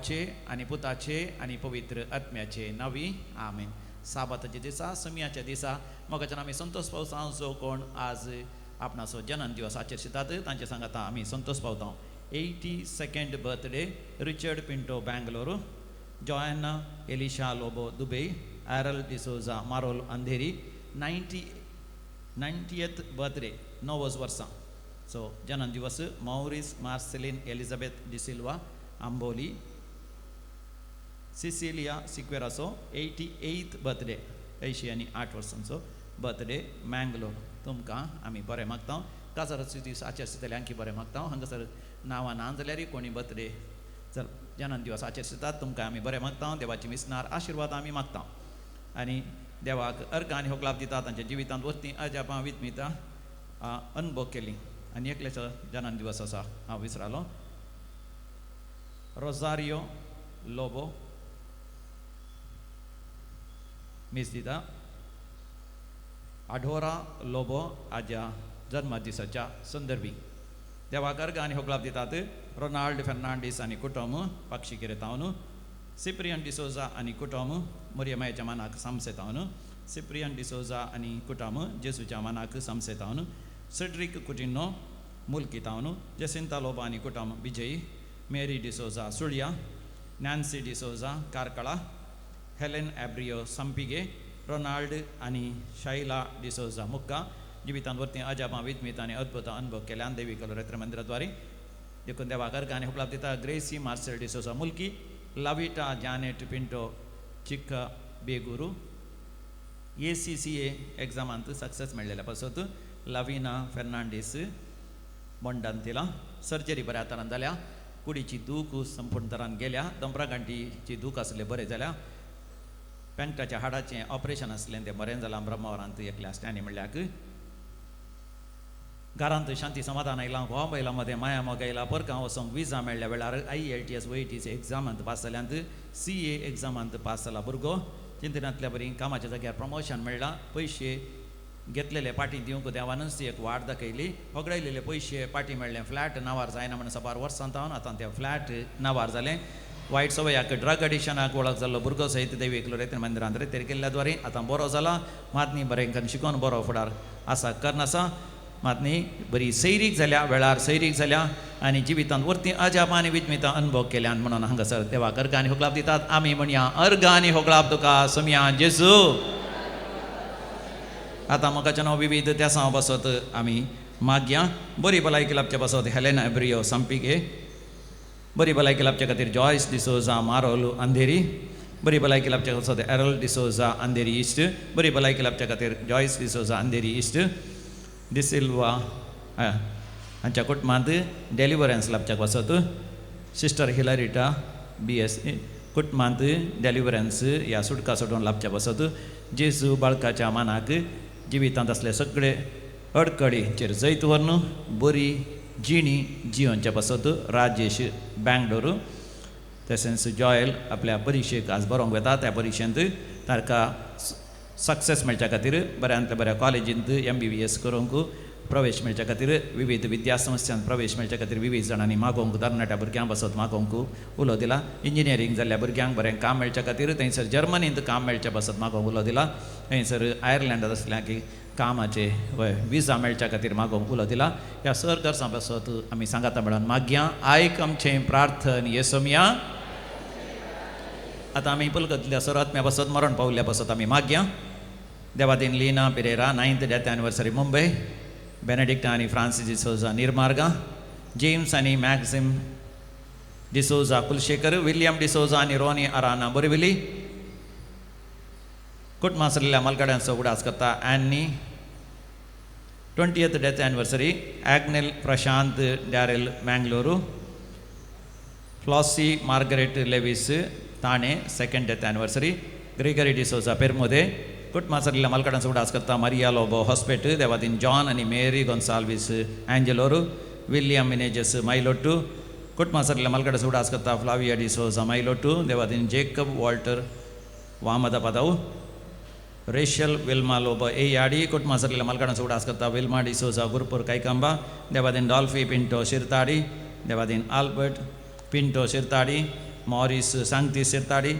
बापाचे आनी पुताचे आनी पवित्र आत्म्याचे नावी आमेन. साबाताच्या दिसा, समियाच्या दिसा मोगाच्यान आमी संतोष पावता. जो कोण आज आपणाचो जन्म दिवस आचरितात तांचे सांगाता आमी संतोष पावता. 82nd birthday Richard Pinto Bangalore, Joanna Elisha Lobo Dubai, Errol D'Souza Marol Andheri. 90th birthday 90 वर्सां सो जन्म दिवस Maurice Marceline Elizabeth D'Silva Amboli. Cecilia सिक्वेराचो 88th birthday 88 वर्सांचो बर्थडे मँगलोर. तुमकां आमी बरें मागता. काजाराचो दीस आचरितले आणखी बरें मागता. हांगासर नांवां ना जाल्यार कोणी बर्थडे चल जन्म दिवस आचरितात तुमकां आमी बरें मागता. देवाची मिसनार आशिर्वाद आमी मागता आनी देवाक अर्घ आनी होगलाप दिता. तांच्या जिवितांत वस्ती अजापां वितमितां अनुभव केली. आनी एकल्याचो जन्म दिवस आसा हांव विसरालो, रोजारियो लोबो मीस दिता. आढोरा लोबो आज्या जन्मदिसाच्या संदर्भी देवाक अर्घ आनी होगलाप दितात. रोनाल्ड फेर्नांडीस आनी कुटुंब पक्षी किरेतावन, सिप्रियन डिसोजा आनी कुटुंब मोरियमायाच्या मानाक सामसेतावन, सिप्रियन डिसोजा आनी कुटुंब जेसूच्या मानाक सामसेतावन, सेड्रिक कुटिनो मुल्कितावन, जेसिंता लोबो आनी कुटुंब Vijay, Mary D'Souza Sullia, Nancy D'Souza Karkala, Helen Abrio Sampige, Ronald आनी शैला डिसोजा मुक्का. जिवितांत वरती अजापां वितमीत आनी अद्भुत अनुभव केल्यान देवी कलोरेत्र मंदिराद्वारे देखून देवाक अर्घ आनी उपलब्ध दिता. Gracy Marcel D'Souza Mulki, Lavita Janet Pinto Chikkabeguru. ACCA एग्जामांत success मेळ्ळेल्या पासत लाविना फेर्नांडीस बोंडांतिला सर्जरी बऱ्या तरान जाल्या, कुडीची दूख संपूर्ण तरान गेल्या, दोंपरा गांठीची दूख आसले बरें जाल्या, पेंकटाच्या हाडाचें ऑपरेशन आसलें तें बरें जालां. ब्रह्मावरांत एकल्या स्टॅनी म्हणल्याक घरांत शांती समाधान आयलां, घोवा बायलां मदें माया मोग आयला, परकां वचोंक विजा मेळ्ळ्या वेळार IELTS OETC एग्जामांत पास जाल्यांत, CA एग्जामांत पास जाला भुरगो, चिंतनांतल्या बरी कामाच्या जाग्यार प्रमोशन मेळ्ळां, पयशे घेतलेले पाटी दिवंक देवानूच ती एक वाट दाखयली, होगडायलेले पयशे पाटी मेळ्ळे, फ्लॅट नांवार जायना म्हण साबार वर्सां जावन आतां तें फ्लॅट नांवार जालें. वायट सवयाक ड्रग एडिक्शनाक वळख जाल्लो भुरगो सयत देवी एकलो मंदिरांत रेतेर केल्ल्या द्वारे आतां बरो जाला. मातनी बरें शिकोवन बरो फुडार आसा करनासा. मातनी बरी सैरीक जाल्या, वेळार सैरीक जाल्या आनी जिवितांत वरती अजापां आनी विज्मितां अनुभव केल्यान म्हणून हांगासर देवाक अर्घ आनी होगलाप दितात. आमी म्हणया अर्घ आनी होगलाप तुका सोमया जेजू. आतां मोगाच्या नांव विविध त्यासां बसत आमी मागया. बरी भलायकी लाभच्या पासत हेलेना एब्रियो संपिगे, बरी भलायकी लाभच्या खातीर जॉयस डिसोजा मारोल अंधेरी, बरी भलायकी लाभच्या पासत एरल डिसोजा अंधेरी इस्ट, बरी भलायकी लाभच्या खातीर जॉयस डिसोजा अंधेरी इस्ट, डिसिल्वा हांच्या कुटुंबांत डेलिवरन्स लाभच्या पासत सिस्टर हिलरिटा BS कुटुंबांत डेलिवरन्स ह्या सुटका सोडून लाभच्या पासत जेजू बाळकाच्या मानाक जिवितांत आसले सगळे अडकळीचेर जैत व्हरून बरी जिणी जियोनच्या पासत राजेश बँगलोर. तशेंच जॉयल आपल्या परिक्षेक आज बरोवंक वता, त्या परिक्षेंत ताका सक्सेस मेळच्या खातीर बऱ्यांतल्या बऱ्या कॉलेजींत MBBS करूंक प्रवेश मेळच्या खातीर विविध विद्यासंस्थांत प्रवेश मेळच्या खातीर विविध जाणांनी मागोवंक तरणाट्या भुरग्यां पासत मागोवंक उलो दिला. इंजिनियरींग जाल्ल्या भुरग्यांक बरें काम मेळच्या खातीर थंयसर जर्मनींत काम मेळच्या पासत मागोवंक उलो दिला. थंयसर आयर्लंडांत आसल्या की कामाचे विजा मेळच्या खातीर मागोवंक उलो दिला. ह्या सर गरजां पासत आमी सांगाता म्हणून मागया. आयक आमचें प्रार्थन येसोमया. आतां आमी पुलकतल्या सरात्म्या पासत मरण पावल्या पासत आमी मागया. देवादीन Lina Pereira 9th death anniversary Mumbai, Benedicta आनी फ्रांसीस डिसोजा निर्मार्गा, जेम्स आनी मॅक्सिम डिसोजा कुलशेखर, विल्यम डिसोजा आनी रोनी अराना बोरिविली. कुटुंबासरल्या मालगाड्यांचो उगडास करता Annie 20th death anniversary, Agnel Prashant Daryl Mangalore, Flossie Margaret Lewis Thane 2nd death anniversary, Gregory D'Souza Permude. कुटुंबासरल्या मालकाडांचो उगडास करता Maria Lobo Hospet, देवादीन John आनी मेरी गोन्साल्वीस एंजलोरू, विल्यम मिनेजस मायलोटू. कुटुंबासरल्या मालकाडांचो उगडास करता फ्लाविया डिसोजा मायलोटू, देवादीन Jacob Walter Vamada Padav, Rachel Wilma Lobo Eyyadi. कुटुंबासरल्या मालकाडांचो उगडास करता विल्मा डिसोजा गुरपूर कैकंबा, देवादीन डॉल्फी पिंटो शिरताडी, देवादीन Albert Pinto Shirthadi, Morris Sangti Sirtadi,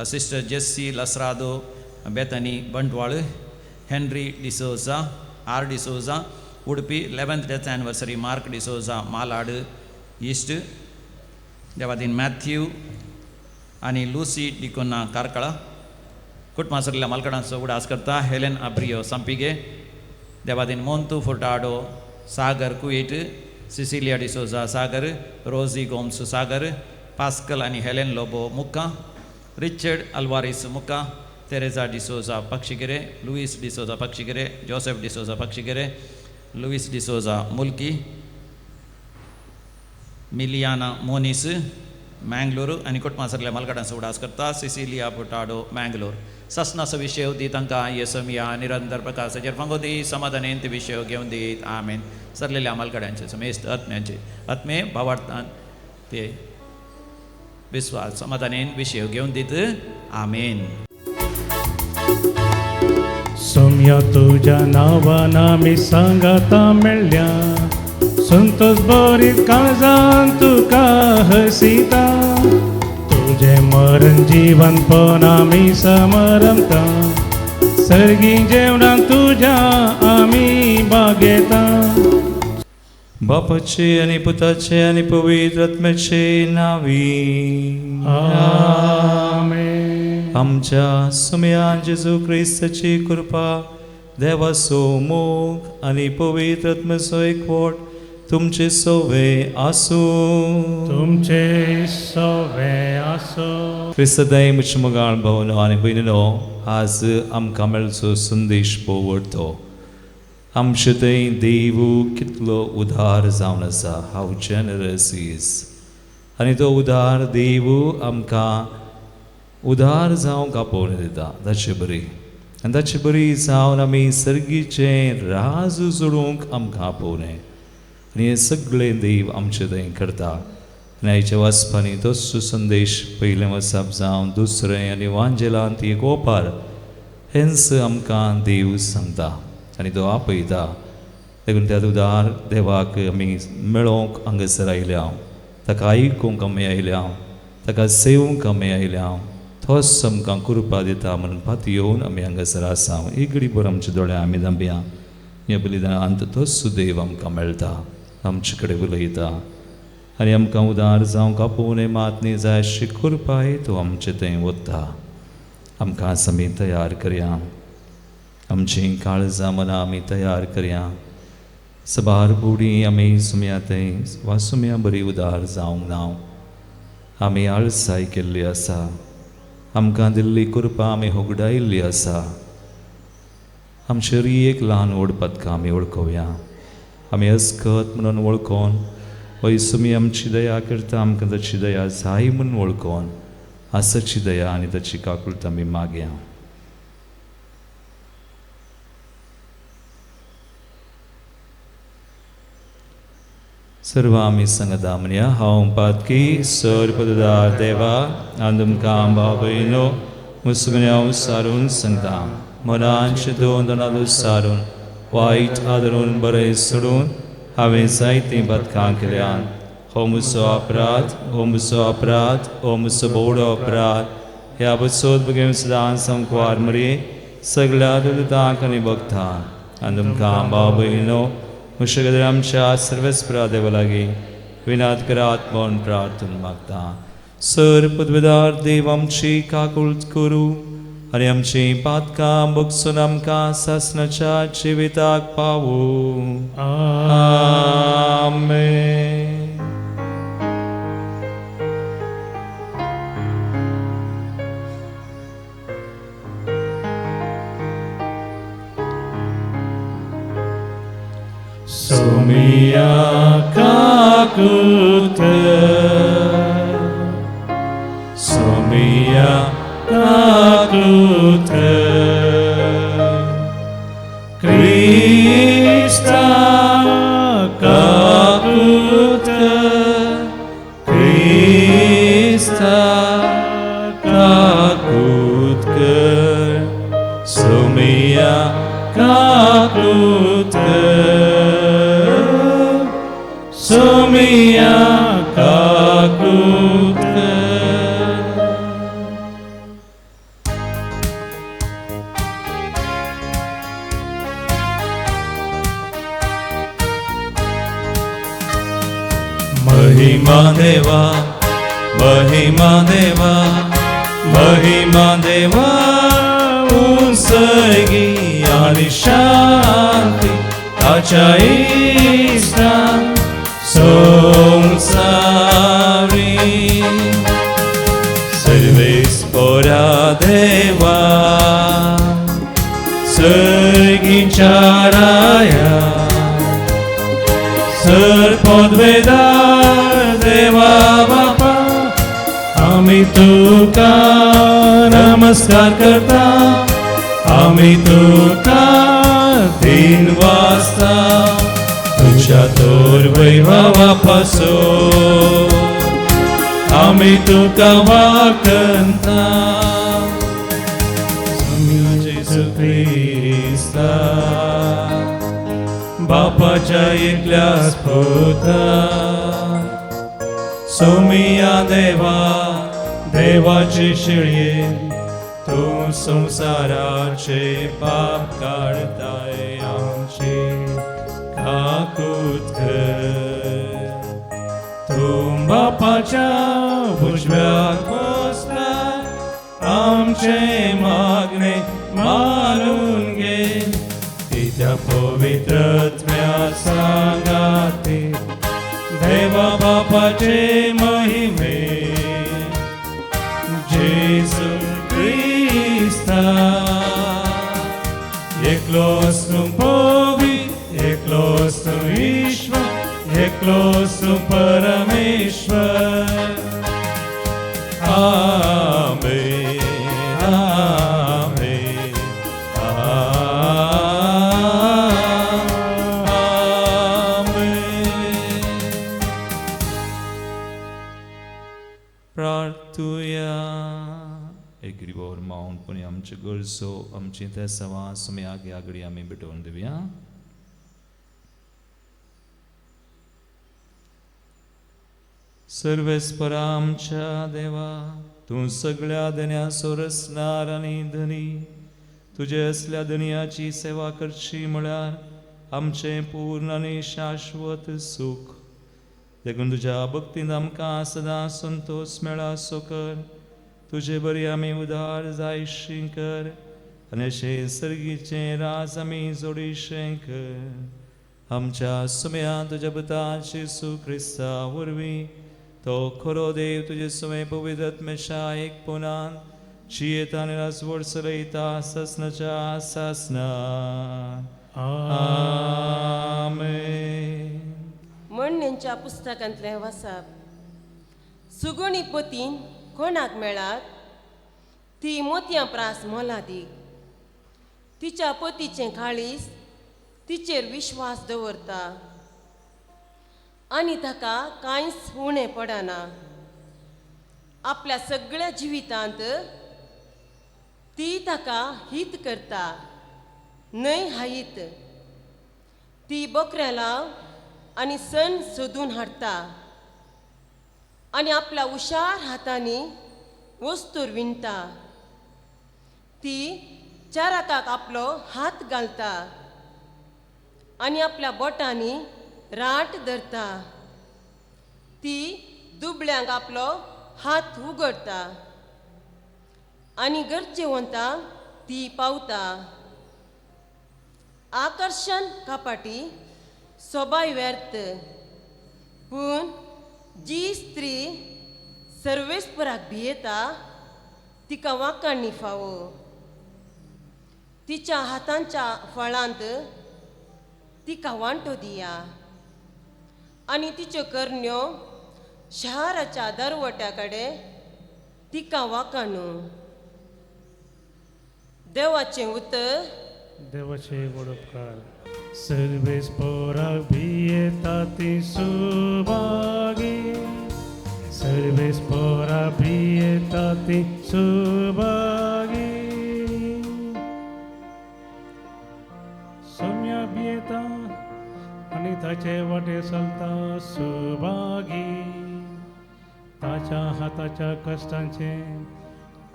sister Jessie Lasrado Bethany Bantwal, Henry D'Souza, R D'Souza Udupi, 11th death anniversary Mark D'Souza Malad east, देवादीन Matthew आनी Lucy D'Cunha Karkala, कुटुंबासरल्या मालकडांचो उडास करता हेलेन आब्रियो संपिगे, देवादीन Montu Furtado Sagar Kuwait, Cecilia D'Souza Sagar, Rosy Gomes Sagar, Pascal आनी Helen Lobo मुक्का, Richard Alvares मुक्का, Teresa D'Souza Pakshigere, Luis D'Souza Pakshigere, Joseph D'Souza Pakshigere, Luis D'Souza Mulki, Miliana Moniz Mangalore आनी कुटुंबासरल्या मालकडांचो उडास करता सिसिलिया फुटाडो मँगलोर. ससनाचो विशय दी तांकां येसमिया निरंतर प्रकाशाचेर फांगो दी, समाधानेन ते विशय घेवन दीत, आमेन. सरलेल्या मालकड्यांचे समेस्त आत्म्यांचे आत्मे भावार्थान ते विस्वास समाधानेन विशय घेवन दीत, आमेन. सोम्या तुज्या नांवान आमी सांगाता मेळ्ळ्या, संतोष बरी काळजान तुका हसिता, तुजें मरण जिवनपण आमी समरमता, सर्गी जेवणान तुज्या आमी बागेता. बापाचे आनी पुताचे आनी पवित्र आत्म्याचे नावी आमेन. आमच्या सुमयान जेजू क्रिस्ताची कृपा, देवाचो मोग आनी पवित्र आत्म्याचो एकवट तुमचे सोवे आसूं. तुमचे सोवे आसूं. क्रिस्तदाय म्हज्या मोगाळ भावनो आनी भयणीनो, आज आमकां मेळचो संदेश पळोवतो आमचे थंय देव कितलो उदार जावन आसा, हाव जेनरस is. आनी तो उदार देव आमकां उदार जावंक आपोवणें दिता ताचे बरी, आनी ताचे बरी जावन आमी सर्गीचें राज जोडूंक आमकां आपोवणें. आनी हें सगळें देव आमचे थंय करता. आनी आयच्या वाचपांनी तोच संदेश पयलें वाचप जावन दुसरें आनी वांजेलांत एक ओपार हेंच आमकां देव सांगता आनी तो आपयता. देखून त्या उदार देवाक आमी मेळोवंक हांगासर आयल्या, ताका आयकूंक आमी आयल्या, ताका सेवूंक आमी आयल्या, तोच आमकां कृपा दिता म्हणून पाती येवन आमी हांगासर आसा. एक घडी भर आमच्या दोळ्या आमी धांपया. ह्या बलिदानांत तोच देव आमकां मेळटा, आमचे कडेन उलयता आनी आमकां उदार जावंक आपोवणें मात न्ही जाय अशी कृपाय तो आमचे थंय वता. आमकां आज आमी तयार करया, आमचीं काळजां मनां आमी तयार करया. सबार बुडी आमी सुमया थंय वा सुमया बरी उदार जावंक ना, आमी आळसाय केल्ली आसा, आमकां दिल्ली कृपा आमी होगडायल्ली आसा. आमचे एक ल्हान व्हड पदकां आमी वळखुया, आमी अस्कत म्हणून वळखोन वय सुमी आमची दया करता, आमकां ताची दया जाय म्हणून वळखोन आसाची दया आनी ताची काकूळत आमी मागया. सर्व आमी सांगता म्हणया, हांव पातकी सर पददार देवा आनी तुमकां भाव भयणो मुसुमन्याव सारून सांगता, मनान चिंतून दोनादू सारून वायट आदरून बरें सोडून हांवें जायतीं पदकां केल्यान. हो म्हजो अपराध, हो म्हजो अपराध, हो म्हजो बोवडो अपराध. ह्या बसोत भुरगें सदां संकवार मरी सगळ्या दुदांक आनी भक्तांक आनी तुमकां भाव भयणो म्हजे खातीर आमच्या सर्वेस्परा देवा लागीं विनाद करात म्हूण प्रार्थना मागता. सर पदवेदार देव आमची काकूळट करूं आनी आमचीं पातकां भोगसून आमकां सासणाच्या जिविताक पावूं. आमेन. सोमिया काकूत, सोमिया काकूत, क्रिस्ता काकूत, क्रिस्ता काकूत कर, सोमिया काकूत कर, सोमिया काकूत कर. देवा, महिमा देवा, महिमा देवा, उंसगी आनी शांती ताच्या इश्टान संवसारी. सर्वेस्पोरा देवा, सर्गीच्या राया, सर पदवेदार देवा बापा, आमी तुका नमस्कार करता, आमी तुका दिन वाजता, तुज्या तोर वैभवा पासून आमी तुका वाकंता. जेजू क्रिस्ता बापाच्या एकल्याच पुता, सोमिया देवा, देवाचे शिळये, तूं संवसाराचे पाप काडताय, आमचे काकूत कर. तूं बापाच्या उजव्याक बसला, आमचे मागणे मानून घे, तिच्या पवित्रत्म्या सांगाती देवा बापाचे महिमे, जेजू क्रिस्ता, एकलोच तूं पवित्र, एकलोच तूं ईश्वर, एकलोच तूं परमेश्वर. आमेन, आमेन, आमेन. प्रार्थुया. एक रिबोर माऊंपणी आमचे गरजो आमची ते सवा सुमयाक ह्या घडी आमी भेटोवन दिवया. सर्वेस्परा आमच्या देवा, तूं सगळ्या धन्याचो रचणार आनी धनी, तुजे असल्या धनयाची सेवा करची म्हळ्यार आमचें पूर्ण आनी शाश्वत सूख. देखून तुज्या भक्तीन आमकां सदां संतोश मेळा असो कर. तुजे बरी आमी उदार जायशी कर आनी अशें सर्गीचें राज आमी जोडीशें कर. आमच्या सुम्या तुज्या पुता जेजू क्रिस्ता वरवीं, तो खरो देव तुजे सुमे पवित्र आत्म्याच्या एकपणान जियेता आनी राजवट चलयता सासनाच्या सासना. आमेन. म्हणण्यांच्या पुस्तकांतलें वाचप. सुगुणी पतीन कोणाक मेळात ती मोतयां प्रास मोलादीक. तिच्या पतीचें काळीज तिचेर विश्वास दवरता आनी ताका कांयच उणें पडना. आपल्या सगळ्या जिवितांत ती ताका हित करता न्हय हायीत. ती बकऱ्या लाव आनी सण सोदून हाडटा आनी आपल्या हुशार हातांनी वस्तूर विणटा. ती चाराकाक आपलो हात घालता आनी आपल्या बोटांनी राट धरता. ती दुबळ्यांक आपलो हात उगडटा आनी गरजेवंतांक ती पावता. आकर्शण कपाटी सोबाय व्यर्थ, पूण जी स्त्री सर्वेस्पराक भियेता तिका वांकाणी फावो. तिच्या हातांच्या फळांत तिका वांटो दिया आनी तिच्यो करण्यो शहराच्या दरवट्या कडेन तिका वाकाणू. देवाचें उतर. देवाचे व्हड उपकार. सर्वेस्पराक भियेता ती सुभागी, सर्वेस्पराक भियेता ती सुभागी. सोम्या भियेता आनी ताचे वाटे चलता सुभागी. ताच्या हाताच्या कश्टांचें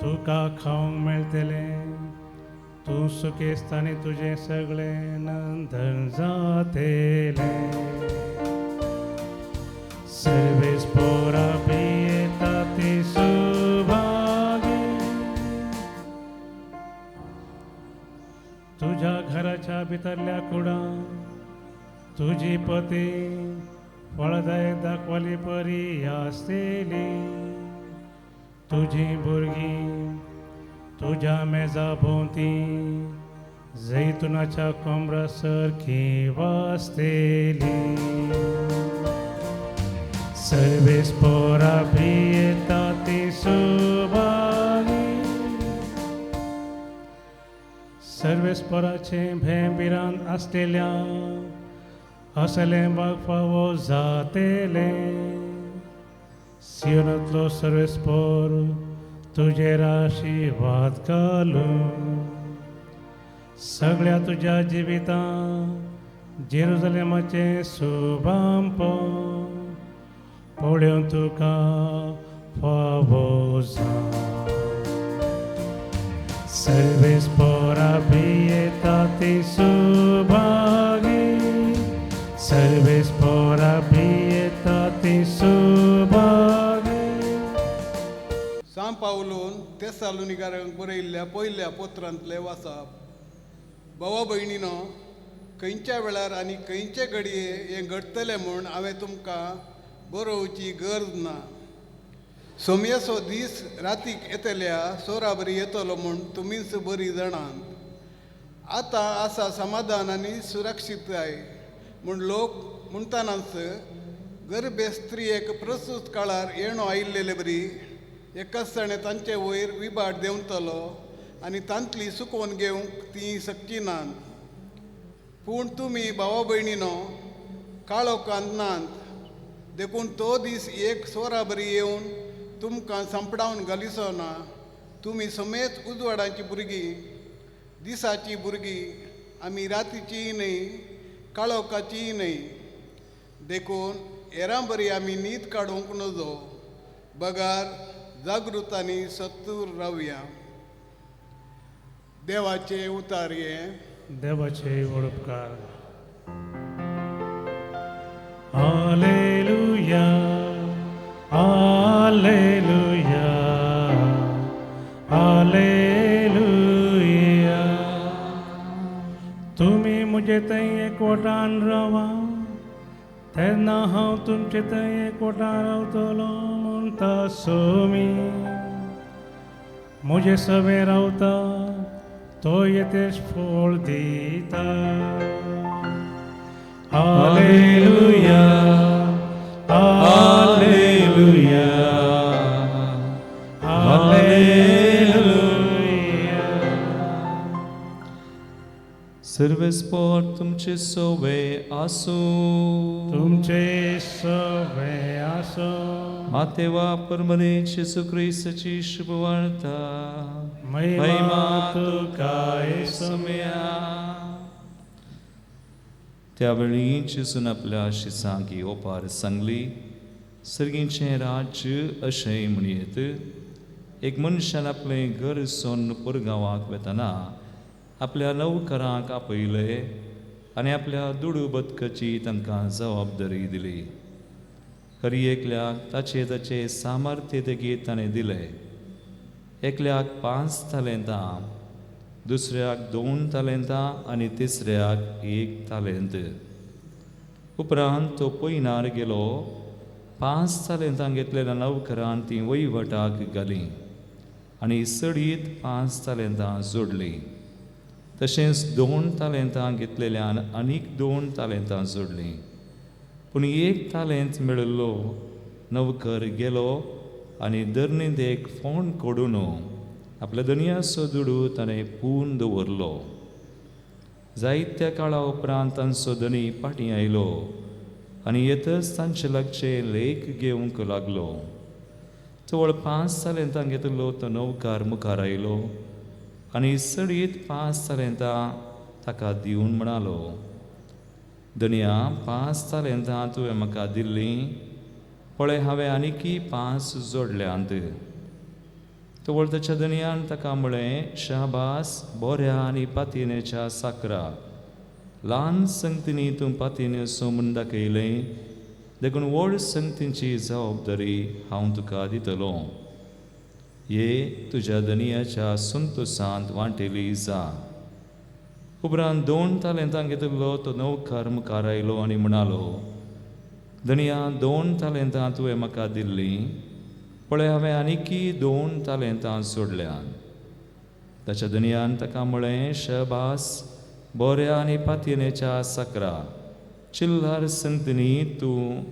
तुका खावंक मेळटलें, तूं सुखेस्त आनी तुजें सगळें नंदन जातलें. सर्वेस पोरा भियेता ती सुभागी. तुझ्या घराच्या भितरल्या कुडान तुजी पती फळदायक दाखवली परी आसतली. तुजी भुरगीं तुज्या मेजा भोंवती जैतुनाच्या कोमरा सारखी वासतली. सर्वेस पोरा भियेता ती सुभागी. सर्वेस पोराचें भें भिरांत आसलेल्या असलें बाग फावो जातेलें. सियोनांतलो सर्वेस पोर तुजेर आशिर्वाद घालूं. सगळ्या तुज्या जिवितांत जेरुजलेमाचें सुबांपण पळोवन तुका फावो जावं. सर्वेस पोरा भियेता ती सुभागी. सर्वेस पोरा भियेता ती सुभागी. सांव पावलून तेसालुनिकारांक बरयल्ल्या पयल्या पत्रांतलें वाचप. भावा भयणीनो, खंयच्या वेळार आनी खंयचे घडये हें घडटलें म्हूण हांवें तुमकां बरोवची गरज ना. सोमयेचो दीस रातीक येतल्या सोराबरी येतलो म्हूण तुमीच बरी जाणात. आतां आसा समाधान आनी सुरक्षितताय म्हूण लोक म्हणटनाच गर्भे स्त्रियेक प्रस्तूत काळार येणो आयिल्ले बरी एकाच जाणें तांचे वयर विभाट देंवतलो आनी तांतली सुकोवन घेवंक ती शकची नात. पूण तुमी भावा भयणीनो काळोखांत नात, देखून तो दीस एक सोराबरी येवन तुमकां सांपडावन घालिचो ना. तुमी समेत उजवाडाची भुरगीं, दिसाची भुरगीं, आमी रातीचीय न्हय काळोखाचीय न्हय. देखून हेरां बरी आमी न्हीद काडूंक नजो, बगार जागृत आनी सत्तूर रावया. देवाचे उतार हे. देवाचे उपकार. Hallelujah, hallelujah, hallelujah. तुमी म्हजे थंय एकवटान रावा, तेन्ना हांव तुमचे थंय एकवटान रावतलो म्हणटा सोमी. म्हजे सवें रावता तो येतेश फळ दिता. Hallelujah, hallelujah, hallelujah. सर्वेस्पोर तुमचे सोवे आसूं. तुमचे सवे आसूं. मातेवा परमरे जेसू क्रिस्ताची शुभवार्ता. महिमा तुका येसुम्या. त्यावेळी जेसून आपल्या शिसांक ही ओपार सांगली. सर्गीचें राज्य अशें म्हणयेत, एक मनशान आपलें घर सोन्न पुरगांवाक वेतना आपल्या नवकरांक आपयले आनी आपल्या दुडू बदकाची तांकां जबाबदारी दिली. हरी एकल्याक ताचे ताचे सामर्थ्य लेगीत ताणें दिलें. एकल्याक 5 तालेंतां, दुसऱ्याक 2 तालेंतां आनी तिसऱ्याक 1 तालेंत. उपरांत तो पयनार गेलो. 5 तालेंतां घेतलेल्या नवकरान ती वहिवटाक घालीं आनी सडीत 5 तालेंतां जोडलीं. तशेंच 2 तालेंतां घेतलेल्यान आनीक 2 तालेंतां जोडलीं. पूण 1 तालेंत मेळिल्लो नवकर गेलो आनी धरणींत एक फोंड कोडून आपल्या धनयाचो दुडू ताणें पूर्ण दवरलो. जायत्या काळा उपरांत तांचो धनी फाटीं आयलो आनी येतच तांचे लागचे लेख घेवंक लागलो. चवळ 5 तालेंतां घेतलो तो नवकार मुखार आयलो आनी सडीत 5 तालेंतां ताका दिवन म्हणालो, धनया 5 तालेंतां तुवें म्हाका दिल्लीं, पळय हांवें आनीकी 5 जोडल्यांत. तवळ ताच्या धनयान ताका म्हळें, शाबास बऱ्या आनी पातिनेच्या साकरा, ल्हान संगतींनी तूं पातिनेचो म्हूण दाखयलें, देखून व्हड संगतींची जबाबदारी हांव तुका दितलो. ये तुज्या धनयाच्या संतोसांत वांटेली जा. उपरांत 2 तालेंतां घेतिल्लो तो नौकर मुखार आयलो आनी म्हणालो, धनया 2 तालेंतां तुवें म्हाका दिल्लीं, पळय हांवें आनीकी 2 तालेंतां सोडल्यात. ताच्या धनयान ताका म्हळें, शबास, बऱ्या आनी पातयेच्या साकरा चिल्लार संगतींनी तूं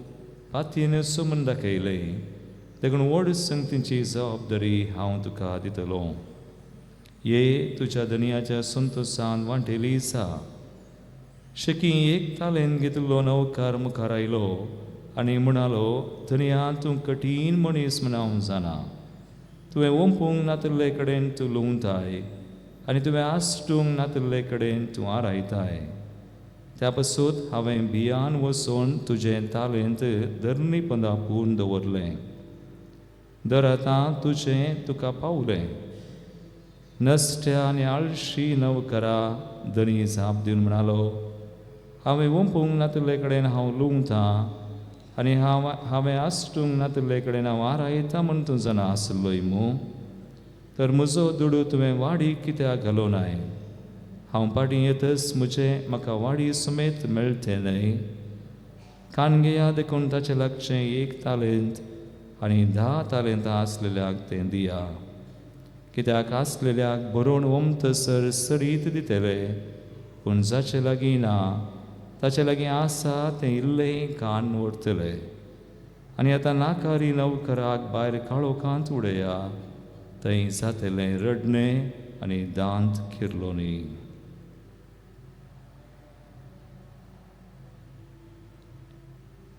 पातयेन सोमून दाखयलें, देखून व्हड संगतींची जबाबदारी हांव तुका दितलो. ये तुज्या धनयाच्या संतोसान वांटेली जा. शेकी 1 तालेंत घेतिल्लो नौकर मुखार आयलो आनी म्हणालो, धनया तूं कठीण मनीस म्हण हांव जाणा. तुवें ओंपूंक नातिल्ले कडेन तूं लुंवताय आनी तुवें आसटूंक नातिल्ले कडेन तूं आरायताय. त्या पासून हांवें भियान वचून तुजें तालेंत धरणी पंदा पूर्ण दवरलें. दर आतां तुजें तुका पावलें. नश्ट्या आनी आळशी नवकरा धनी जाप दिवन म्हणालो, हांवें ओंपूंक नातिल्ले कडेन हांव लुंवतां आनी हांवें आसटूंक नातिल्ले कडेन हांव आरायतां म्हूण तूं जाणा आसलोय मू. तर म्हजो दुडू तुवें वाडी कित्याक घालोनाय? हांव पाटी येतच म्हजें म्हाका वाडी समेत मेळटें न्हय? कान घेया देखून ताचें लागचें 1 तालेंत आनी 10 तालेंतां आसलेल्याक तें दिया. कित्याक आसलेल्याक बरोवन ओमतसर सरीत दितले, पूण जाचे लागीं ना ताचे लागीं आसा तें इल्लें कान व्हरतले. आनी आतां नाकारी नवकराक भायर काळोखांत उडया, थंय जातलें रडणें आनी दांत खिरलो न्ही.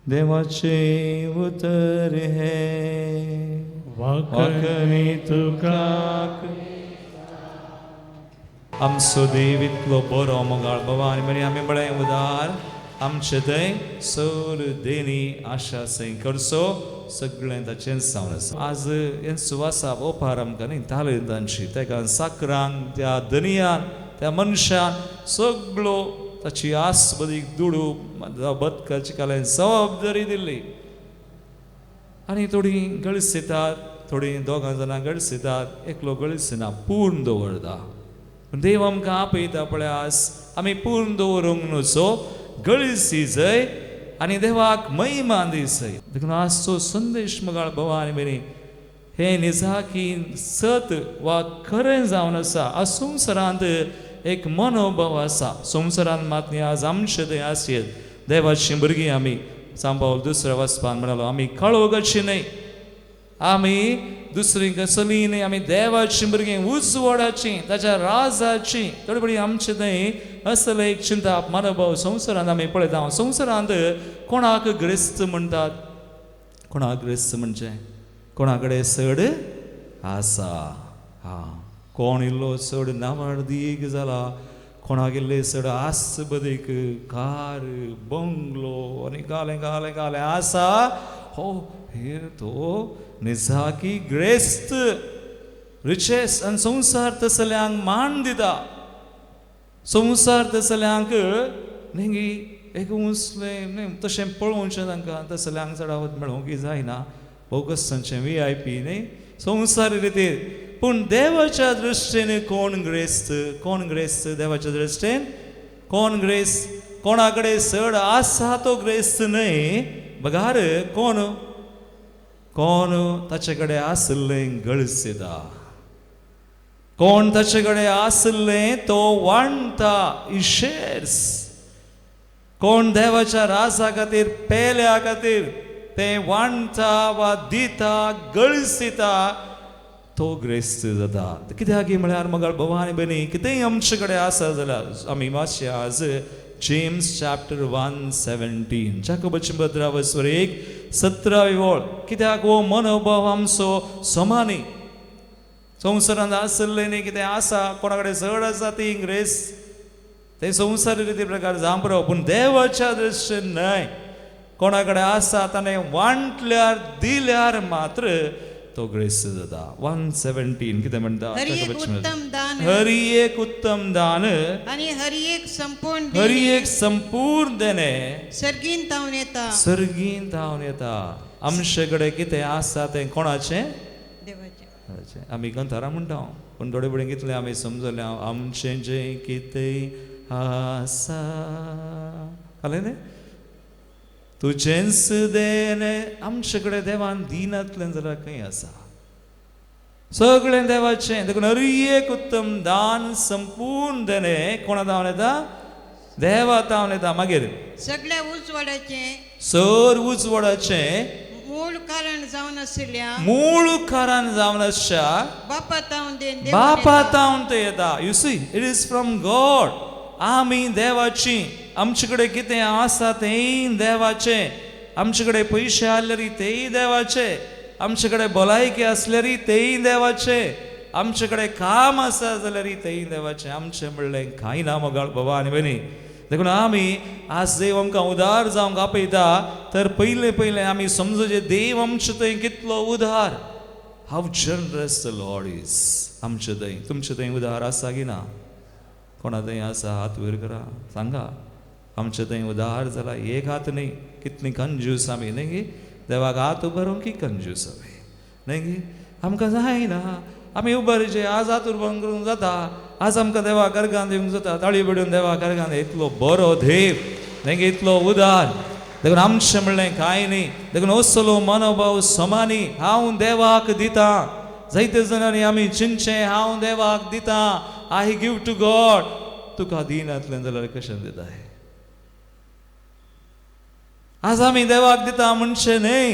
देवाचें उतर हें वाकणी तुका. आमचो देव इतलो बरो मोगाळ बाबा आनी मरे आमी बरें उदार आमचे थंय सर देणी आशा सय करचो सगळें ताचेंच जावन आसा. आज हें सुवासा ओपार आमकां न्ही तालेंतांची, तेका साकरांक त्या धनयान त्या मनशान सगळो ताची आस बदीक दुडू बदकाची काल्यान जबाबदारी दिल्ली. आनी थोडीं गळसितात, थोडीं दोगां जाणां गळसितात, एकलो गळसिना, पूर्ण दवरता. देव आमकां आपयता पळय आज आमी पूर्ण दवरूंक न्हू, गळसी जय आनी देवाक महिमा दिसय. देखून आजचो संदेश मगाळ भावा आनी भयणी हें निजाकी सत वा खरें जावन आसा. आज संवसारांत एक मनोभाव आसा. संवसारांत मात न्ही आज आमचे थंय आसयेत देवाची भुरगीं आमी. सांबावल दुसऱ्या वचपान म्हणालो, आमी काळोखाची न्हय, आमी दुसरी कसली न्हय, आमी देवाची भुरगीं, उजवाडाची, ताच्या राजाची. थोडे बरी आमचे थंय असले एक चिंता मनोभाव संवसारांत आमी पळयता. संवसारांत कोणाक ग्रेस्त म्हणटात? कोणाक ग्रेस्त म्हणजे कोणा कडेन चड आसा. हा, कोण इल्लो चड नावाडदीक जाला, कोणाक इल्ले चड आस बदीक कार बंगलो आनी गालें गालें गालें आसा, हो हे तो निजाकी ग्रेस्त रिचेस. आनी संवसार तसल्यांक मान दिता. संवसार तसल्यांक न्ही एक उंचलें न्ही तशें पळोवचें तांकां, तसल्यांक चडावत मेळोवंक जायना, बोगस तांचें वी I P न्ही संवसार रितीर. पूण देवाच्या दृश्टीन कोण ग्रेस्त? कोण ग्रेस्त देवाच्या दृश्टीन? कोण ग्रेस्त? कोणा कडेन चड आसा तो ग्रेस्त न्हय, बगार कोण कोण ताचे कडेन आशिल्लें गळसिता, कोण ताचे कडेन आशिल्लें तो वांट्टा, he shares. कोण देवाच्या राजा खातीर पेल्या खातीर तें वांट्टा वा दिता गळसिता तो ग्रेस्त जाता. कित्याक म्हळ्यार मगाळ भावा आनी भयणी कितेंय आमचे कडेन आसा जाल्यार आमी मातशें आज जेम्स चॅप्टर 1:17 जाकोबाची पत्रावस्वर 1:17 वळ. कित्याक हो मनोभाव आमचो समानी संवसारांत आशिल्लें न्ही कितें आसा, कोणा कडेन चड आसा ती ग्रेस्त, ते संवसारी रिती प्रकार जावंक पुरो. पूण देवाच्या दृश्टीन न्हय, कोणा कडेन आसा ताणें वांटल्यार दिल्यार मात्र तो ग्रेस्त जाता. 117 कितें म्हणटा? हर एक उत्तम दान, हर एक उत्तम दान आनी हर एक संपूर्ण, हर एक संपूर्ण देणें सर्गीन तावन येता, सर्गीन तावन येता. आमचे कडेन कितें आसा तें कोणाचें? देवाचें. आमी कंतारां म्हणटा, पूण थोडे फुडें कितलें आमी समजलें आमचें जें कितें आसा कळ्ळें न्ही? तुजेंच देणें. आमचे कडेन देवान दिनातलें जाल्यार खंय आसा? सगळें देवाचें. देखून हर एक उत्तम दान संपूर्ण देणें कोणा तावन येता? देवा तावन येता. मागीर सगळ्या उजवाडाचें, सर उजवाडाचें मूळ कारण जावन आशिल्ल्या, मूळ कारण जावन आसच्या बापा तावन बापा तावन तें येता. You see, it is from God. आमी देवाची. आमचे कडेन कितें आसा तेंय देवाचें. आमचे कडेन पयशे आसल्यार तेय देवाचे. आमचे कडेन भलायकी आसल्यार तेय देवाचे. आमचे कडेन काम आसा जाल्यार तेय देवाचें. आमचें म्हणलें कांय ना मोगाळ बाबा आनी भयणी. देखून आमी आज देव आमकां उदार जावंक आपयता, तर पयलें पयलें आमी समजुचें देव आमचे थंय कितलो उदार. How generous the Lord is. आमचे थंय, तुमचे थंय उदार आसा की ना? कोणा थंय आसा? हात वयर करा, सांगा. आमचे थंय उदार जाला एक हात न्ही. कितली कंजूस आमी न्ही गी? देवाक हात उबारूंक की कंजूस आमी न्ही गी? आमकां जायना आमी उबारचे. आज हात उबारून करूंक जाता. आज आमकां देवा कर्गान दिवंक जाता. ताळी बडून देवा कर्गान. इतलो बरो देव न्ही गी? इतलो उदार. देखून आमचें म्हणलें कांय न्ही. देखून असलो मनोभाव समानी हांव देवाक दितां. जायते जाणांनी आमी चिंतचें हांव देवाक दितां, I give to God. तुका दिनातलें जाल्यार कशें दिताय? आज आमी देवाक दिता म्हणचें न्ही.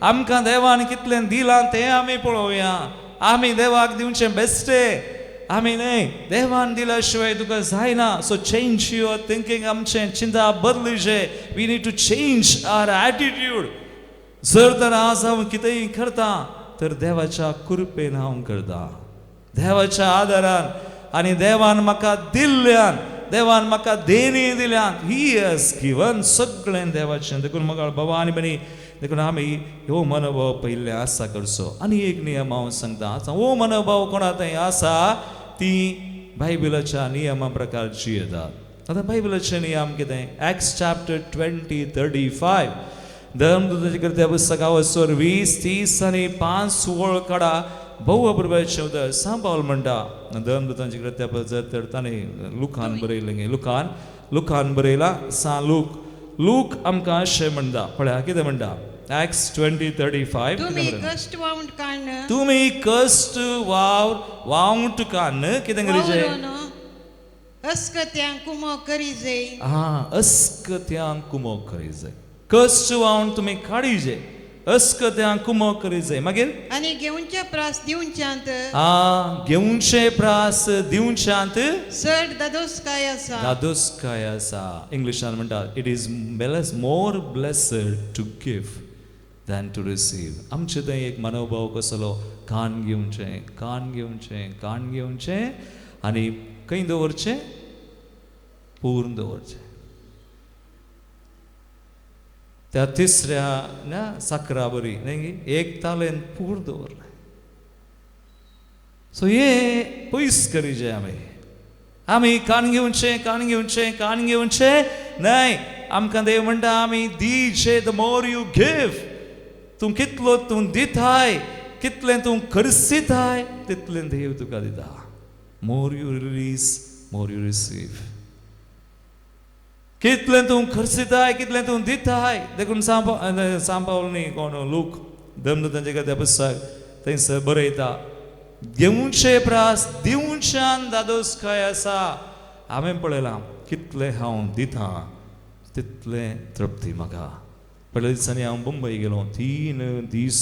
आमकां देवान कितलें दिलां तें आमी पळोवया. आमी देवाक दिवचें बेस्टें आमी न्ही. देवान दिल्या शिवाय तुका जायना. So change your thinking. आमचें चिंता बदलचें. We need to change our attitude. जर तर आज हांव कितेंय करता तर देवाच्या कृपेन हांव करता, देवाच्या आदारान आनी देवान म्हाका दिल्ल्यान, देवान म्हाका देणी दिल्यान. He has given. सगळें देवाचें. देखून मोगाळ बाबा आनी भयणी, देखून आमी ह्यो मनोभाव पयलें आसा करचो. आनी एक नियम हांव सांगता, आतां हो मनोभाव कोणा थंय आसा ती बायबलाच्या नियमा प्रकार जियेतात. आतां बायबलाचे नियम कितें? Acts chapter 20:35. धर्मदूताचे कृत्या पुस्तका वचोर 20, 30 आनी 5 वळ काडा. भोव अपुरबायेचें उतर सांत पावल म्हणटा. धर्मदूतांची कृत्या जर तर ताणें लुकान बरयलें, लुकान लुकान बरयला, सां लूक लूक आमकां अशें म्हणटा. पळया कितें म्हणटा? एक्ट्स 20:35. तुमी कश्ट वावंट काडन, तुमी कश्ट वावंट काडन कितें करीजे? अस्कत्यांक कुमो करीजे. हा, अस्कत्यांक कुमो करीजे. कश्ट वावंट तुमी काडीजे, अस्कत्यांक कुमो करीजे. मागीर आनी घेवचे प्रास दिवच्यांत, हा, घेवचे प्रास दिवच्यांत चड दादोसकाय आसा. दादोसकाय आसा. इंग्लिशान म्हणटा, it is more blessed to give than to receive. आमचे थंय एक मनोभाव कसलो? कान घेवचें, कान घेवचें, कान घेवचें आनी खंय दवरचें? पूर्ण दवरचें. त्या तिसऱ्या ना साकरा बरी न्ही एक तालेन पूर्ण दवरलें. सो हे पयस करीजे आमी. आमी कान घेवचें, कान घेवचें, कान घेवचें न्हय. आमकां देव म्हणटा आमी दिचे. The more you give, तूं कितलो तूं दिताय, कितलें तूं खर्चिताय, तितलें देव तुका दिता. More you release, more you receive. कितलें तूं खर्चिताय, कितलें तूं दिताय. देखून सांत पावल न्ही कोण लूक धर्मदूतांचे कथा पुस्तक थंयसर बरयता, घेवचे प्रास दिवच्यान दादोसकाय आसा. हांवें पळयलां कितलें हांव दितां तितलें तृप्ती म्हाका. पयल्या दिसांनी हांव मुंबय गेलो. 3 दीस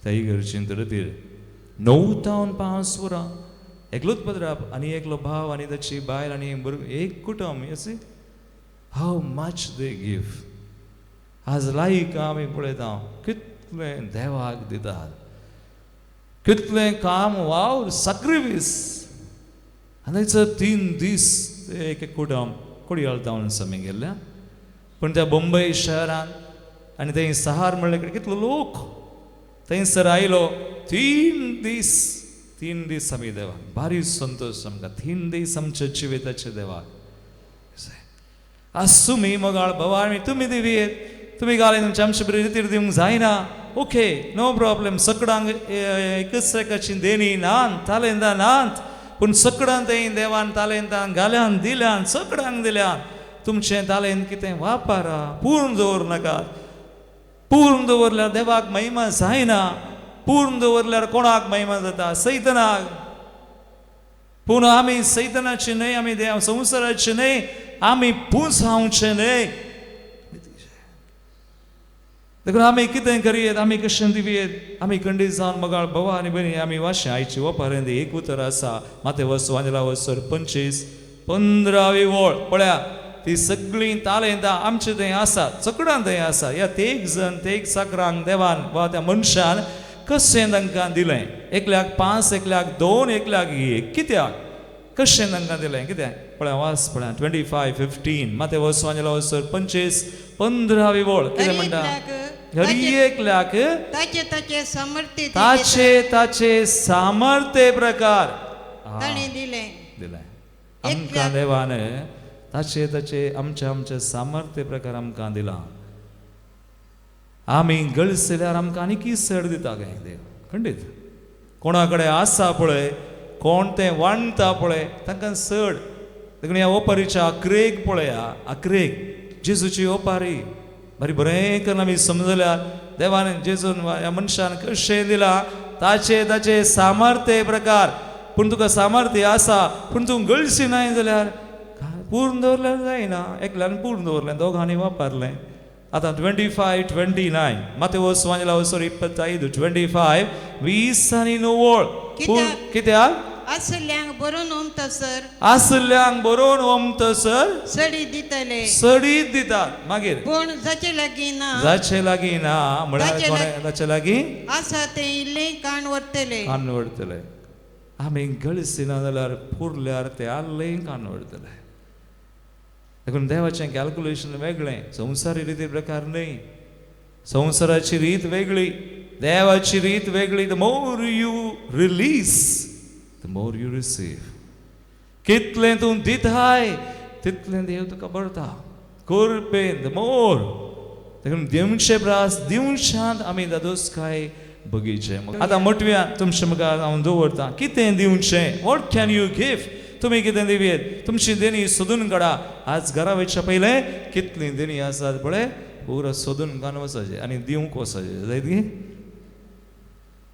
त्या इगर्जेंत तरतीर 9 तावन 5 वरां एकलोच पत्राप आनी एकलो भाव आनी ताची बायल आनी एक कुटुंब. अशें how much they give. आज लायक आमी पळयता कितलें देवाक दितात, कितलें काम वावर साक्रिफीस. आनी थंयसर 3 दीस एक कुटुंब कोडयाळ तावन आमी गेल्ल्या. पूण त्या मुंबय शहरांत आनी थंय सहार म्हणले कडेन कितलो लोक थंयसर आयलो. 3 दीस 3 दीस आमी देवाक भारी संतोश आमकां 3 दीस आमच्या जिविताचे देवाक. आज तुमी मोगाळ भावा आमी तुमी दिवयेत, तुमी घाले तुमच्या आमचे बरी रितीर दिवंक जायना, ओके नो प्रॉब्लेम. सकडांक एकच एकाची देणी नात, तालेंतां नात, पूण सकडां थंय देवान तालेंतां घाल्यान दिल्यान सकडांक दिल्यान. तुमचें तालेंत कितें वापरा, पूर्ण दवर नाकात. पूर्ण दवरल्यार देवाक महिमा जायना, पूर्ण दवरल्यार कोणाक महिमा जाता? सैतनाक. पूण आमी सैतनाचे न्हय, आमी देव संवसाराचे न्हय, आमी पुंजावचे न्हय. देखून आमी कितें करयेत, आमी कशें दिवयेत, आमी खंडीत जावन मोगाळ भावा आनी भयणी आमी वाशें आयची ओपारेंत एक उतर आसा, माते वसो आंजेला वसर 25 15वी वळ पळया, ती सगळीं तालेंतां आमचे थंय आसा, सगळ्यां थंय आसा. ह्या तेग जण तेग साकरांक देवान वा त्या मनशान कशें तांकां दिलें? एकल्याक 5, एकल्याक 2, एकल्याक 1. कित्याक कशें तांकां दिलें? कित्याक पळया वास पळया 25:15 माते वसो आंजेला वसर 25 15वी वळ कितें म्हणटा? हरी एकल्याक ताचे ताचे सामर्थ्य, ताचे ताचे सामर्थ्य प्रकार ताणें दिलें दिलें आमकां देवान ताचे ताचे आमचे आमचे सामर्थ्य प्रकार आमकां दिलां. आमी गळसल्यार आमकां आनीक सड दिता काय देव? खंडीत कोणा कडेन आसा पळय, कोण तें वांटता पळय तांकां सड. देखून ह्या ओपारीच्या अक्रेक पळया, अक्रेक जेजूची ओपारी बरी बरें करून आमी समजल्यार देवान जेजून ह्या मनशान कशें दिलां ताचे ताचे सामर्थ्य प्रकार. पूण तुका सामर्थ्य आसा पूण तूं गळशी नाय जाल्यार पूर्ण दवरल्यार जायना. एकल्यान पूर्ण दवरलें, दोगांनी वापरलें. आतां 25:29 माते वसो आंजेला वसोर 25 25 20 आनी 9. कित्याक आसल्यांक बरोवन ओमतसर, आसल्यांक बरोवन ओमतसर सडी दितले, सडी दितात. मागीर पूण जाचे लागीं ना, जाचे लागीं ना म्हळ्यार ताचे लागीं आसा तें इल्लें काण व्हरतले, कान व्हरतले. आमी गळसिना जाल्यार पुरल्यार ते आल्लें कान व्हरतले. देखून देवाचें कॅल्कुलेशन वेगळें, संवसारी रिती प्रकार न्हय. संवसाराची रीत वेगळी, देवाची रीत वेगळी. The more you release the more you receive. कितलें तूं दिताय तितलें देव तुका भरता कृपेन, the more. देखून दिवचे प्रास दिवशांत आमी दादोसकाय बगीचे. आतां मोटव्या तुमचे मुखार हांव दवरतां कितें दिवचें, what can you give. तुमी कितें दिवयेत, तुमची देणी सोदून काडा. आज घरा वयच्या पयलें कितली देणी आसात पळय पुरो सोदून काडून वचपाचें आनी दिवंक वचपाचें. जायत गी?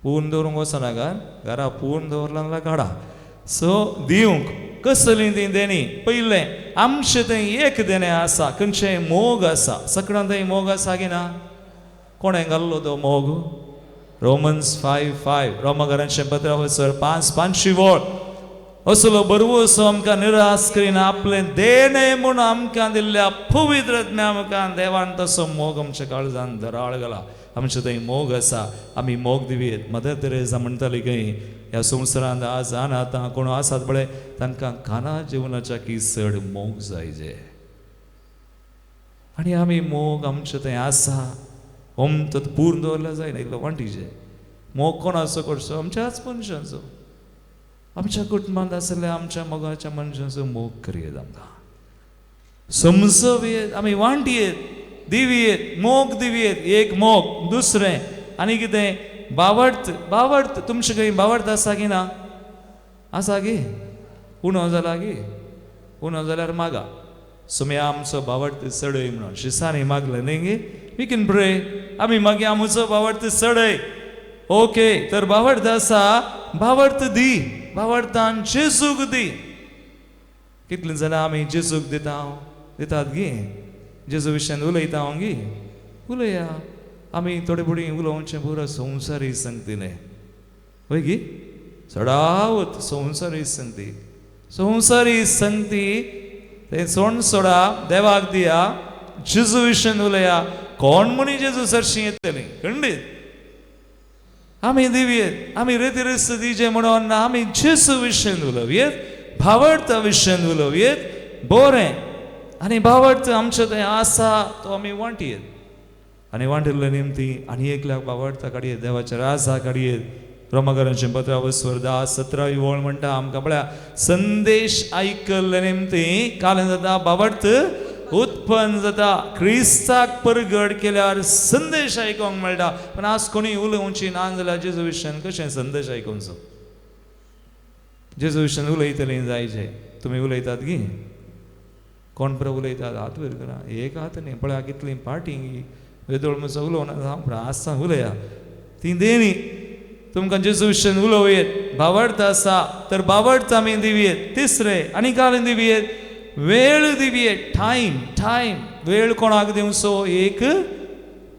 पूर्ण दवरूंक वचनाका, घरा पूर्ण दवरला जाल्यार काडा. सो दिवंक कसली ती देणी? पयलें आमचें थंय एक देणें आसा, खंयचें मोग आसा. सगळ्यां थंय मोग आसा की ना? कोणें घाल्लो तो मोग? रोमन्स 5:5 रोमाघरांचें पत्र वसर 5:5 वळ. असलो बरवसो आमकां निराश करिना, आपलें देणें म्हूण आमकां दिल्ल्या पवित्र आमकां देवान तसो मोग आमच्या काळजान दराळ घाला. आमचे थंय मोग आसा, आमी मोग दिवयेत. मदर तेरेजा म्हणटाली खंय ह्या संवसारांत आज आतां कोण आसात पळय तांकां खाना जेवणाच्या की चड मोग जाय. आनी आमी मोग आमचे थंय आसा ओम तर पूर्ण दवरल्यार जायना, इल्लो वांटीचे. मोग कोणाचो करचो? आमच्याच मनशांचो, आमच्या कुटुंबांत आसल्या आमच्या मोगाच्या मनशांचो मोग करयेत, आमकां समजवयेत, आमी वांटयेत, दिवयेत, मोग दिवयेत. एक मोग, दुसरें आनी कितें? बावडत. बावडत तुमचे खंय बावडत आसा की ना? आसा गी? उणो जाला गी? उणो जाल्यार मागा सुम्या आमचो बावडत चडय म्हणून शिसांनी मागलें न्ही गी? We can pray, आमी मागीर आमचो बावडत चडय. ओके, तर बावडत आसा, बावडत दी, बावडतान जेजूक दी. कितलीं जाणां आमी जेजूक दिता? दितात गी? जेजू विशयान उलयता हांव गी? उलया. आमी थोडे फुडें उलोवचें पुरो संवसारी संगती न्हय, वय गी? चडावत संवसारी संगती, संवसारी संगती तें सोण सोडा, देवाक दिया, जेजू विशयान उलया. कोण म्हणी जेजू सरशीं येतली? खंडीत आमी दिवयेत, आमी रेती रेस्त दिजे म्हणून आमी जेजू विशयान उलोवयेत, भावार्था विशयान उलोवयेत. बरें, आनी भावार्थ आमचें थंय आसा तो आमी वांटयेत. आनी वांटिल्ले निमती आनी एकल्याक भावार्था काडयेत, देवाच्या राजा काडयेत. रोमाकरांचें पत्र वस्वर 10 17 वळ म्हणटा आमकां पळया संदेश आयकल्ले निमती कालें जाता बाबर्थ उत्पन्न जाता. क्रिस्ताक परगट केल्यार संदेश आयकोंक मेळटा. पूण आज कोणी उलोवची ना जाल्यार जेजू विशयान कशें संदेश आयकोवचो? जेजू विशयान उलयतलीं जायचे. तुमी उलयतात गी? कोण बरो उलयतात? हात वयर करा. एक हात न्ही पळया कितलीं पार्टी वेदोळ म्हजो उलोवना हांव आज उलया ती देनी. तुमकां जेजू विशयान उलोवयेत. भावार्थ आसा तर भावार्थ आमी दिवयेत. तिसरें आनी कालें दिवयेत वेळ दिवयेत. टायम टायम वेळ कोणाक दिवचो? एक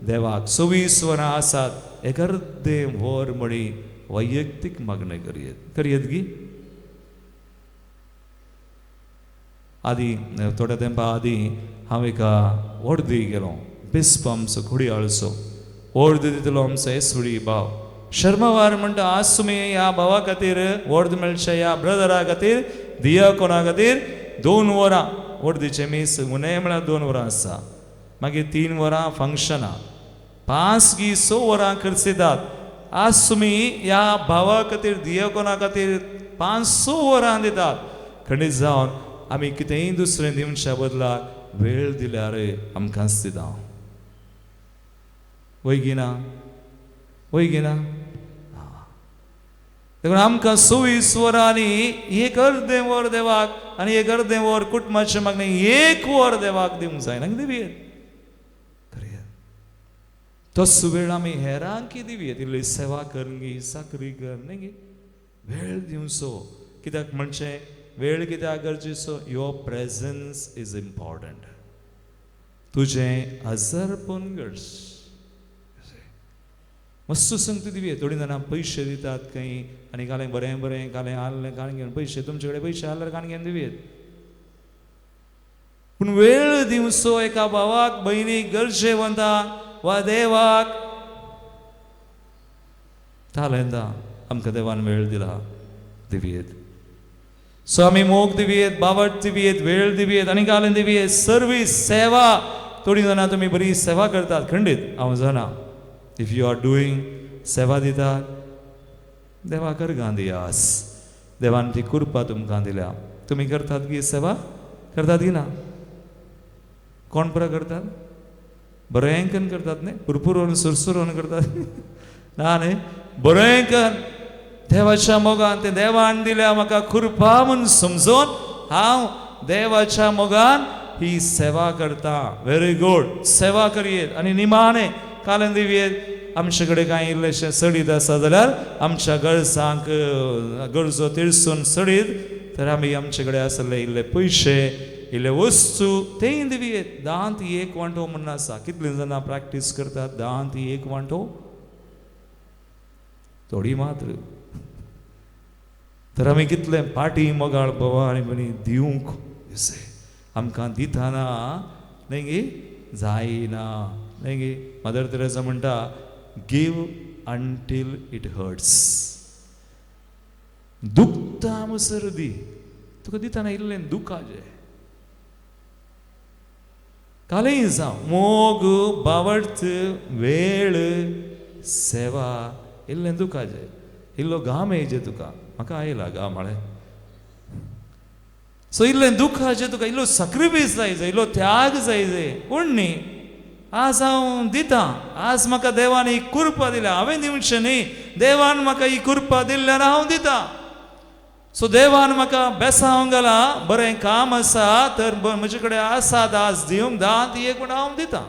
देवाक. 24 वरां आसात, एक अर्दें वर म्हणी वैयक्तीक मागणें करयेत. करयेत गी? आदी थोड्या तेंपा आदीं हांव एका वर्दी गेलो, बिस्प आमचो घोडयाळचो वर्द दितलो आमचो एसुडी भाव शर्मावार म्हणटा आज तुमी ह्या भावा खातीर वर्द मेळचे, ह्या ब्रदरा खातीर दियाकोना खातीर 2 वरां वर्दीचें मीस उणें म्हळ्यार 2 वरां आसा, मागीर 3 वरां फंक्शनां, 5 गी 6 वरां खर्च येतात. आज तुमी ह्या भावा खातीर दियाकोना खातीर 5-6 वरां दितात. खंडीत जावन आमी कितेंय दुसरें दिवच्या बदला वेळ दिल्यार आमकांच दिता. वय गिना? वय गिना? देखून आमकां 24 वरांनी एक अर्दें वर देवाक आनी एक अर्दें वर कुटुंबाचें मागणें, 1 वर देवाक दिवंक जायना. दिवयेत करया तस वेळ आमी हेरांकी दिवयेत. इल्ली सेवा करगी, चाकरी कर न्ही, वेळ दिवचो. कित्याक म्हणचें वेळ कित्याक गरजेचो? Your presence is important. तुजें हजरपण गरज. मस्त संगती दिवये. थोडीं जाणां पयशे दितात खंय आनी कालें बरें बरें कालें आहलें काण घेवन पयशे, तुमचे कडेन पयशे आहल्यार काण घेवन दिवयेत. पूण वेळ दिवचो एका भावाक भयणीक गरजेवंताक वा देवाक. तालेंदा आमकां देवान वेळ दिला, दिवयेत. सो आमी मोग दिवयेत, बावट दिवयेत, वेळ दिवयेत आनी कालें दिवयेत सर्वीस, सेवा. थोडीं जाणां तुमी बरी सेवा करतात, खंडीत हांव जाणा. If you are doing सेवा दितात, देवा करगां दियास, देवान ती कृपा तुमकां दिल्या. तुमी करतात गी सेवा? करतात गी ना? कोण बरो करतात? बरें करून करतात न्ही, पुरपुरून सुरसुरून करतात ना न्ही, बरें कर देवाच्या मोगान. ते देवान दिल्या म्हाका कृपा म्हूण समजून हांव देवाच्या मोगान ही सेवा करता. Very good. सेवा करयेत. आनी निमाणें कालें दिवयेत. आमचे कडेन कांय इल्लेशें सडीत आसा जाल्यार आमच्या गरजांक गरजो तिरसून सडीत तर आमी आमचे कडेन आसले इल्ले पयशे इल्ले वस्तू तेय दिवयेत. दांत एक वांटो म्हूण आसा. कितलीं जाणां प्रॅक्टीस करतात दांत एक वांटो? थोडी मात्र. तर आमी कितले पाटी मोगाळ बाबा आनी भयणी दिवंक आमकां दितना न्ही गी जायना न्ही गी. मदर तेरेसा म्हणटा गिव अंटील it hurts. दुखता मसर दी, तुका दितना इल्लें दुखाचें. कालें जावं मोग बावडत वेळ सेवा इल्लें दुखाचें, इल्लो घाम येयचे तुका. म्हाका आयला घाम म्हळें. सो इल्लें दुखाचें तुका, इल्लो साक्रिफायस जाय जाय, इल्लो त्याग जाय जाय. पूण न्ही आज हांव दितां. आज म्हाका देवान ही कृपा दिल्या, हांवें दिवचें न्ही, देवान म्हाका ही कृपा दिल्ल्यान हांव दितां. सो देवान म्हाका बेसांव घालां, बरें काम आसा तर म्हजे कडेन आसात आज दिवंक दांत एक म्हण हांव दितां.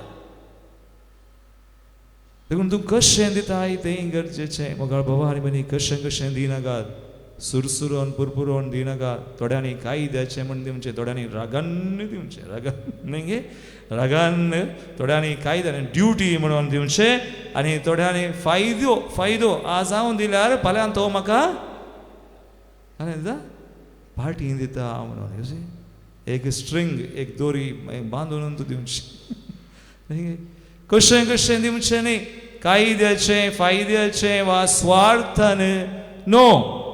देखून तूं कशें दिताय तें गरजेचें. मोगाळ बाबा आनी भयणी कशें कशें दिनाकात, सुरसुरोन पुरपुरोन दिनाकात. थोड्यांनी कायद्याचें म्हण दिवचें, थोड्यांनी रागान दिवचें, रागान न्ही गे, रागान थोड्यांनी कायद्यान ड्युटी म्हणून दिवचें आनी थोड्यांनी फायदो फायदो आज हांव दिल्यार फाल्यां तो म्हाका दिता पार्टी दिता म्हणून. एक स्ट्रिंग एक दोरी बांदून तूं दिवची. कशें कशें दिवचें न्ही, कायद्याचें फायद्याचें वा स्वार्थान नो.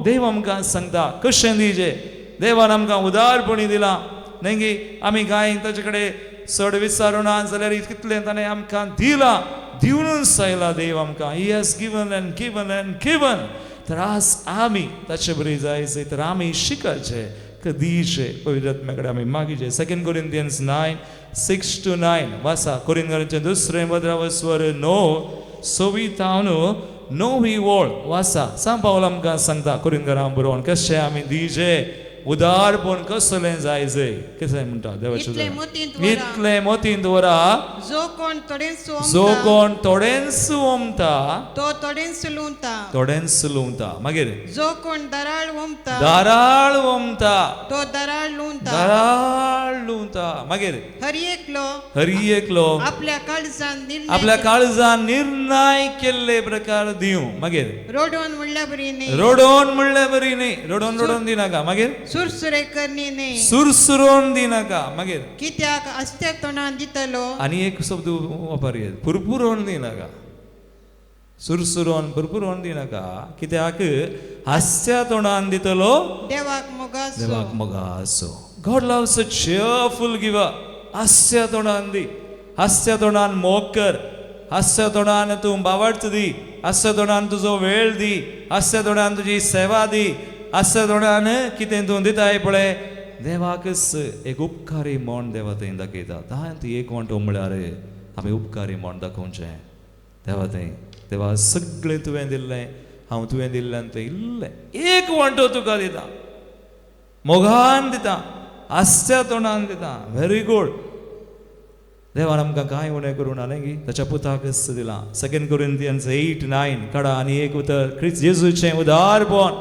देव आमकां सांगता कशें दिवचें. देवान आमकां उदारपणी दिलां न्ही गी. आमी कांय ताचे कडेन चड विचारूना जाल्यार कितलें ताणें आमकां दिलां, दिवनूच आयला देव आमकां. He has given and given and given. तर आज आमी ताचे बरी जाय जाय तर आमी शिकाचे कदीचे पवित्र आत्म्या कडेन आमी मागीचे. 2 Corinthians 9:6-9 वासा. कोरिंथांचे दुसरें पत्रावस्वर 9:26 9 वळ वासा. सांग पावल आमकां सांगता कोरिंथां बरोवन कशें आमी दिजे उदारपण कसलें जाय जाय कितें म्हणटा देवाचें इतलें मोतींत दवरा जो कोण थोडेंच जो कोण थोडेंच ओमता तो थोडेंच लुंवता थोडेंच लुंवता. मागीर जो कोण दराळ ओमता दाराळ ओमता तो दराळ लुंवता दाराळ लुंवता. मागीर हर एकलो हर एकलो आपल्या काळजान निर्णय आपल्या काळजान निर्णय केल्ले प्रकार दिवं. मागीर रोडोन म्हणल्या बरी न्ही रोडोन म्हणल्या बरी न्ही रोडोन रोडोन दिनाका. मागीर सुरसुरे करणी न्ही सुरसुरोन दिनाका. मागीर कित्याक आस्त्या तोंडान दितलो आनी एक शब्द वापर पुरपुरोन दिनाका सुरसुरोन पुरपुरोन दिनाका कित्याक हास्या तोंडान दितलो देवाक मोगासो देवाक मोगासो. God loves a cheerful giver. हास्या तोंडान दी, हास्या तोंडान मोग कर, हास्या तोंडान तूं बावडत दी, हास्या तोंडान तुजो वेळ दी, हास्या तोंडान तुजी सेवा दी, हास्या तोंडान कितें तूं दिताय पळय देवाकच एक उपकारी म्हण देवा थंय दाखयता. तांत एक वांटो म्हळ्यार आमी उपकारी म्हण दाखोवचें देवा थंय. देवा सगळें तुवें दिल्लें हांव तुवें दिल्ल्यान तें इल्लें एक वांटो तुका दिता, मोगान दिता, हास्या तोंडान दिता. Very good. देवान आमकां कांय उणें करूं ना न्ही, ताच्या पुताकच दिलां. 2 Corinthians 8:9 काडा आनी एक उतर क्रिस्त जेजूचें उदारपण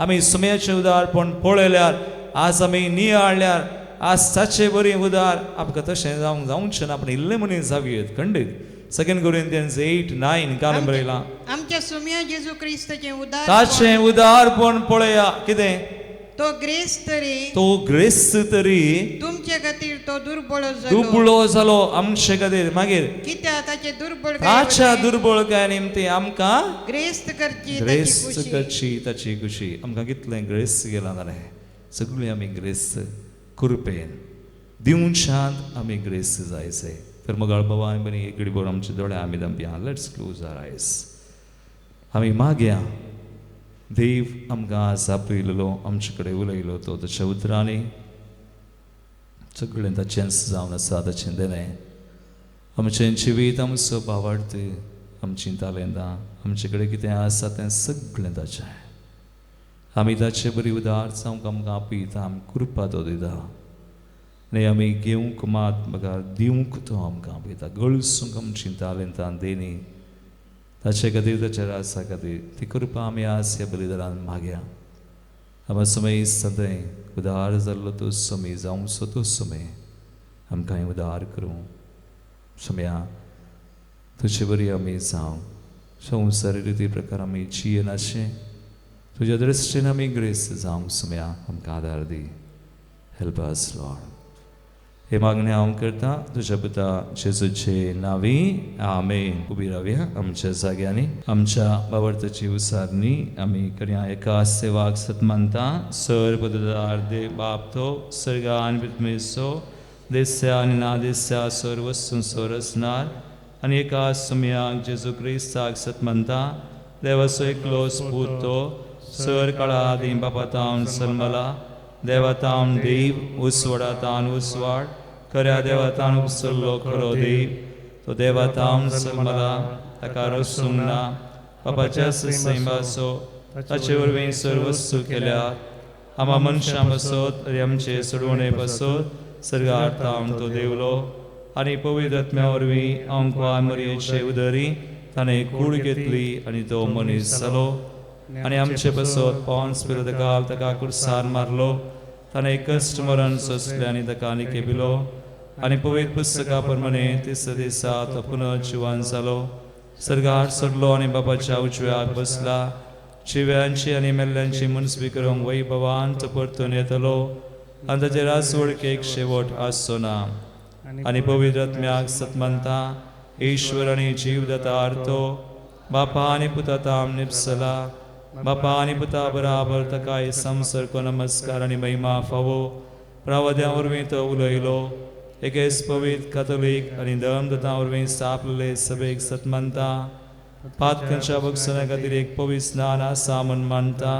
आमी सुम्याचें उदारपण पळयल्यार आज आमी नियाळ्यार आज ताचे बरी उदार आमकां तशें जावंक जावचें ना, आपण इल्लें मनीस जावयेत खंडीत. 2 Corinthians 8:9 कारण बरयलां आमच्या सुम्या जेजू क्रिस्ताचें उदार ताचें उदारपण पळया. कितें तो ग्रेस तरी तो ग्रेस तरी तुमचे खातीर तो दुर्बळ जालो दुबळो जालो आमचे खातीर. मागीर कित्याक ताचे दुर्बळ ताच्या दुर्बळकाय निमती आमकां ग्रेस्त करची ग्रेस्त करची ताची खुशी. आमकां कितलें ग्रेस गेलां जालें सगळीं आमी ग्रेस कृपेन दिवच्यात आमी ग्रेस जायचे. तर मगाळ बाबा आनी बरी एक घडी आमचे दोळे आमी दमया. Let's close our eyes. आमी मागया देव आमकां आज आपयलेलो आमचे कडेन उलयलो तो ताच्या उतरांनी सगळें ताचेंच जावन आसा ताचें देणें आमचें जिवीत आमचो बावार्थ आमचीं तालेंतां आमचे कडेन कितें आसा तें सगळें ताचें. आमी ताचे बरी उदार जावंक आमकां आपयता, आमकां कृपा तो दिता आनी आमी घेवंक मात बगर दिवंक तो आमकां आपयता. गळसूंक आमचीं तालेंतां देणी ताचे खातीर ताच्या रासा खातीर ती कृपा आमी आज ह्या बलिदारान मागया. आमकां समय सदांय उदार जाल्लो तो समय जावचो तो समय आमकां उदार करूं समया तुजे बरी आमी जावं संवसारी रिती प्रकार आमी जियेनाशें तुज्या दृश्टीन आमी ग्रेस जावंक समया आमकां आदार दी. Help us Lord. हे मागणें हांव करता तुज्या पुता जेजूचे नांवी, आमेन. उबी रावया आमच्या जाग्यांनी. आमच्या बाबर्थाची उसारणी आमी करया. एका सेवाक सतमानता सर पददार दे बाप तो सर्गा आनी पृथ्वीचो देस्या आनी ना देस्या सर्व संसोरसनार आनी एका सुमयाक जेजू क्रिस्ताक सतमानता देवाचो एकलो पूत तो सर काळा आदी बापातावन सलमला देवातावन देव उसवाडातावन उसवाड खऱ्या देवातावन उपसल्लो खरो देव तो देवातावन सलमला ताका रसूंक ना बापाच्या सैमाचो ताचे वरवीं सर्वस्तू केल्या आमा मनशां पासत आनी आमचे सोडवणे पासत सर्गार तावन तो देवलो आनी पवित्र आत्म्या वरवीं आमकां मरयेचे उदरी ताणें कूड घेतली आनी तो मनीस जालो आनी आमचे पासत पॉन्स पिरोदकाल ताका कुर्सार मारलो ताणें कश्ट मरण सोंसलें आनी ताका आनी केबिलो आनी पवित्र पुस्तका प्रमाणे तिसऱ्या दिसा तो पुनर्जिवन जालो सर्गार सोडलो आनी बापाच्या उजव्याक बसला जिव्यांची आनी मेल्ल्यांची मनसबी करूंक वैभवान तो परतून येतलो आनी ताचे राजवडकेक शेवट आसचो ना. आनी पवित्र आत्म्याक सतमानता ईश्वर आनी जीवदाता तो बापा आनी पुता ताम निपसला बापा आनी पुता बराबर ताका संसर्ग नमस्कार आनी महिमा फावो प्रावद्या वरवीं तो उलयलो एकेच पवित्र कातोलीक आनी धर्मदतां वरवीं स्थापलेले सभेक सतमानता पातकांच्या बक्षणा खातीर एक पवित्र स्नान आसा म्हूण मानता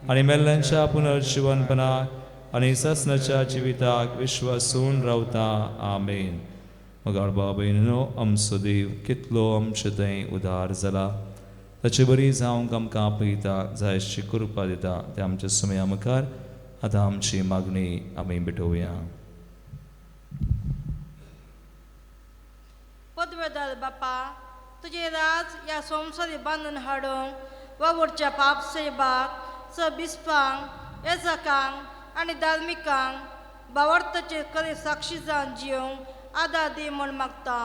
आनी मेल्ल्यांच्या पुनर्जिवनपणाक आनी सासणाच्या जिविताक विश्वासून रावता. आमेन. मोगाळ बाबा, आमचो देव कितलो आमचे थंय उदार जाला, ताचे बरी जावंक आमकां आपयता, जायशी कृपा दिता. ते आमच्या समया मुखार आतां आमची मागणी आमी भेटोवया. पदवेदार बापा, तुजें राज ह्या संवसारी बांदून हाडूंक वावुरच्या पाप सेबाक स बिस्पांक येजकांक आनी धार्मिकांक बावडताचे खरे साक्षी जावन जिवंक आदार दी म्हूण मागता.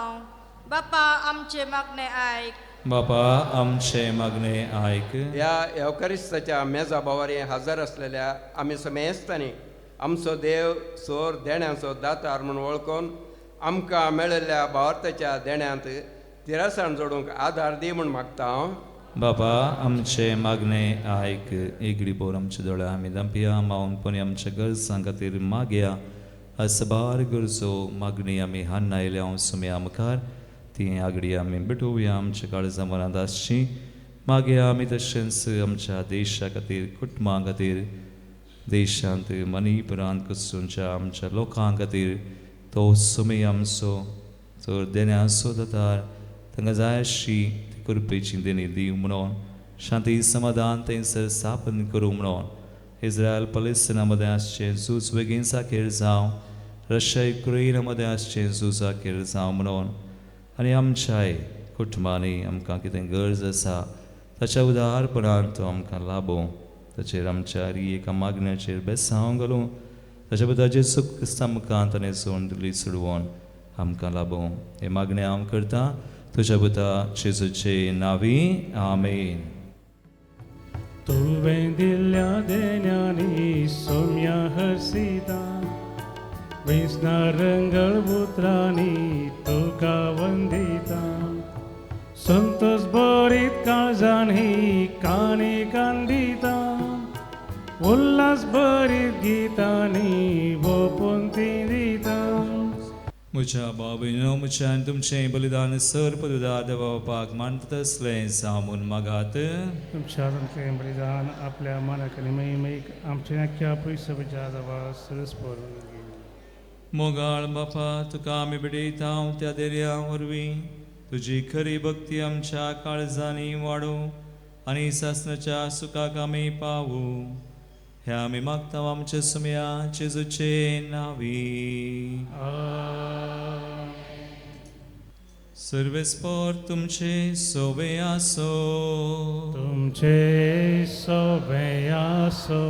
बापा आमचे मागणे आयक. बापा आमचे मागणे आयक. ह्या एवकारिस्ताच्या मेजा बावारी हजर आसलेल्या आमी समेस्तांनी आमचो देव सोर देण्याचो दातार म्हूण वळखून आमकां मेळिल्ल्या भावार्थाच्या देण्यांत तिरासाण जोडूंक आदार दी म्हूण मागता हांव. बापा आमचे मागणे आयक. एगडी बोर आमचे दोळे आमी दांपया मावनपणी आमच्या गरजां खातीर मागया. सबार गरजो मागणी आमी हान्न आयल्या हांव सुमया मुखार ती आगडी आमी भेटोवया. आमच्या काळजा मनांत आसची मागया आमी तशेंच आमच्या देशा खातीर, कुटुंबा खातीर, देशांत मणिपुरांत कुसूनच्या आमच्या लोकां खातीर तो सुमय आमचो चड देण्याचो दातार तांकां जाय अशी ती कृपेची देणी दिव म्हणून, शांती समाधान थंयसर स्थापन करूं म्हणून. इस्रायल पलेस्तिना मदें आसचें झूज बेगीन साखेर जावं, रशिया युक्रेना मदें आसचें झूज आखेर जावं म्हणून. आनी आमच्याय कुटुंबांनी आमकां कितें गरज आसा ताच्या उदारपणान तो आमकां लाबोवं. ताचेर आमच्या एका मागण्याचेर बेसांव घालूं. ताच्या बद्दल जेजू क्रिस्ता मुखान ताणें सोडून दिली सोडवून आमकां लाबोवं. हें मागणें हांव करता तुज्या पुता जेजूचे नांवी. आमेन. तुवें दिल्ल्या देण्यांनी सोम्या हर्षिता, वेसना रंगळ उतरांनी तुका वंदिता. संतोष भरीत काळजांनी काणी कांदिता, उल्हास भरीत गितांनी ओपून ती दिता. म्हज्या बाबीनो, म्हज्या आनी तुमचें बलिदान सर पदुदार देवा बापाक मानता तसलें जावं म्हूण मागात. तुमच्या हातांतलें बलिदान आपल्या मानाक आनी महिमेक आमच्या आख्या पयसो देवा सरस परून. मोगाळ बापा, तुका आमी भेटयता त्या देर्या वरवीं तुजी खरी भक्ती आमच्या काळजांनी वाडूं आनी सासणाच्या सुखाक आमी पावूं. हे आमी मागता आमच्या सुमया जेजूचे नांवी. सर्वेस्पोर तुमचे सोबे आसो. तुमचे सोबे आसो.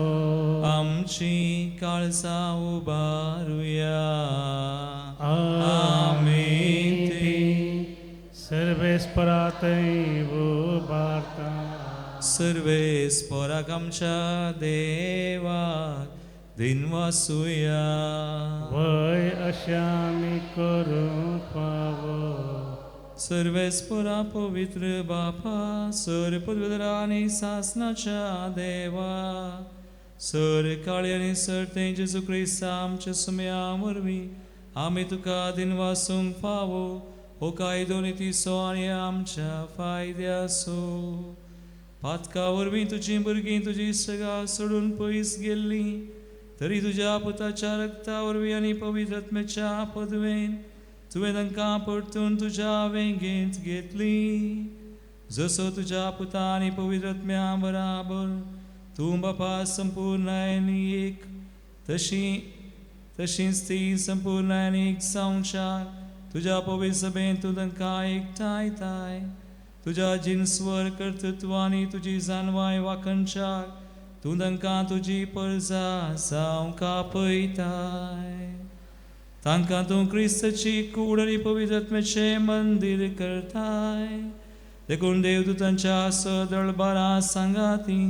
आमची काळजां उबारुया. आमी ती सर्वेस्परातय उबारता. सर्वेस्पोराक आमच्या देवाक दिनवासुया. वय अशें आमी करूंक फावो. सर्वेस्पोरा पवित्र बापा, सर पवित्र आनी सासणाच्या देवा, सर काळी आनी सर तें जेजू क्रिस्ता आमच्या सुम्या वरवीं आमी तुका दिनवासूंक फावो. हो कायदो नितीचो आनी आमच्या फायद्याचो. पातका वरवीं तुजीं भुरगीं तुजी सगा सोडून पयस गेल्लीं तरी तुज्या पुताच्या रक्ता वरवीं आनी पवित्र आत्म्याच्या पदवेन तुवें तांकां परतून तुज्या वेंगेंत घेतली. जसो तुज्या पुता आनी पवित्र आत्म्या बराबर तूं बापा संपूर्ण आनी एक, तशींच ती संपूर्ण आनी एक जावच्याक तुज्या पवित्र सभेंत तूं तांकां एकठांयताय. तुज्या जिन्सवर कर्तृत्व आनी तुजी जानवाय वाखणच्याक तूं तांकां तुजी परजा जावंक आपयताय. तांकां तूं क्रिस्ताची कूड आनी पवित्र आत्म्याचें मंदीर करताय. देखून देवदूतांच्या सदळबारा सांगाती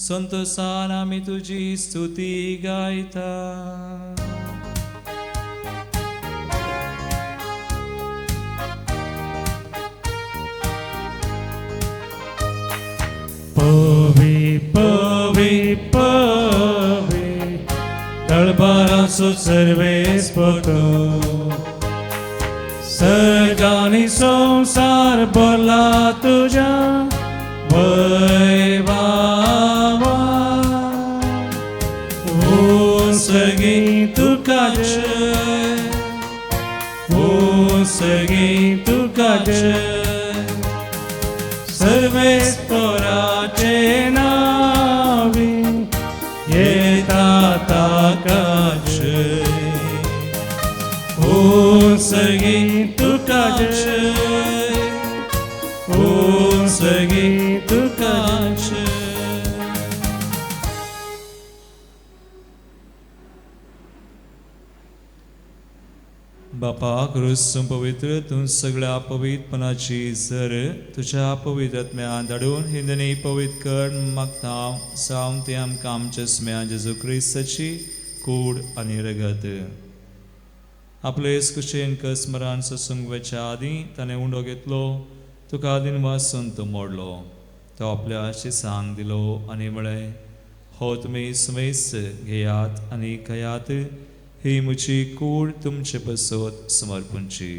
संतोसान आमी तुजी स्तुती गायता. पवी पवी पवी दळबाराचो सर्वेस्पोतो, सर्गानी संवसार भरला तुज्या वैभावा उंचगी तुका जय उंचगी तुका जय सर्वेस्पराचे नावी येता ताका जय उंचगी तुका जय उंचगी तुका जय. बापा क्रूस पवित्र तूं सगळ्या पवित्रपणाची सर तुज्या पवित्र आत्म्या धाडून हिंदनी पवित्र कर मागता सावन ती आमकां आमच्या स्म्या जेजू क्रिस्ताची कूड आनी रगत. आपले कुशेन कस्मरान ससूंक वचच्या आदीं ताणें उंडो घेतलो तुका दिनवासून तो मोडलो तो आपल्या शिसांक दिलो आनी म्हळें हो तुमी समेस्त घेयात आनी खायात ही म्हजी कूड तुमचे पासत समर्पणची.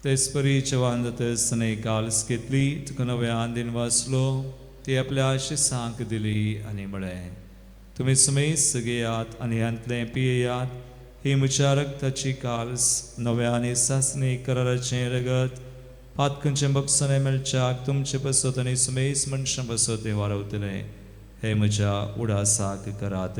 तेचपरी जेवण जातच ताणें काल्स घेतली तुका नव्यान दिनवासलो ती आपल्या शिसांक दिली आनी म्हळें तुमी समेस्त घेयात आनी ह्यांतलें पियेयात ही म्हज्या रक्ताची काल्स नव्या आनी सासणी कराराचें रगत पातकंचें बक्षणें मेळच्याक तुमचे पासत आनी समेस्त मनशां पासत तें वारवतलें हें म्हज्या उडासाक करात.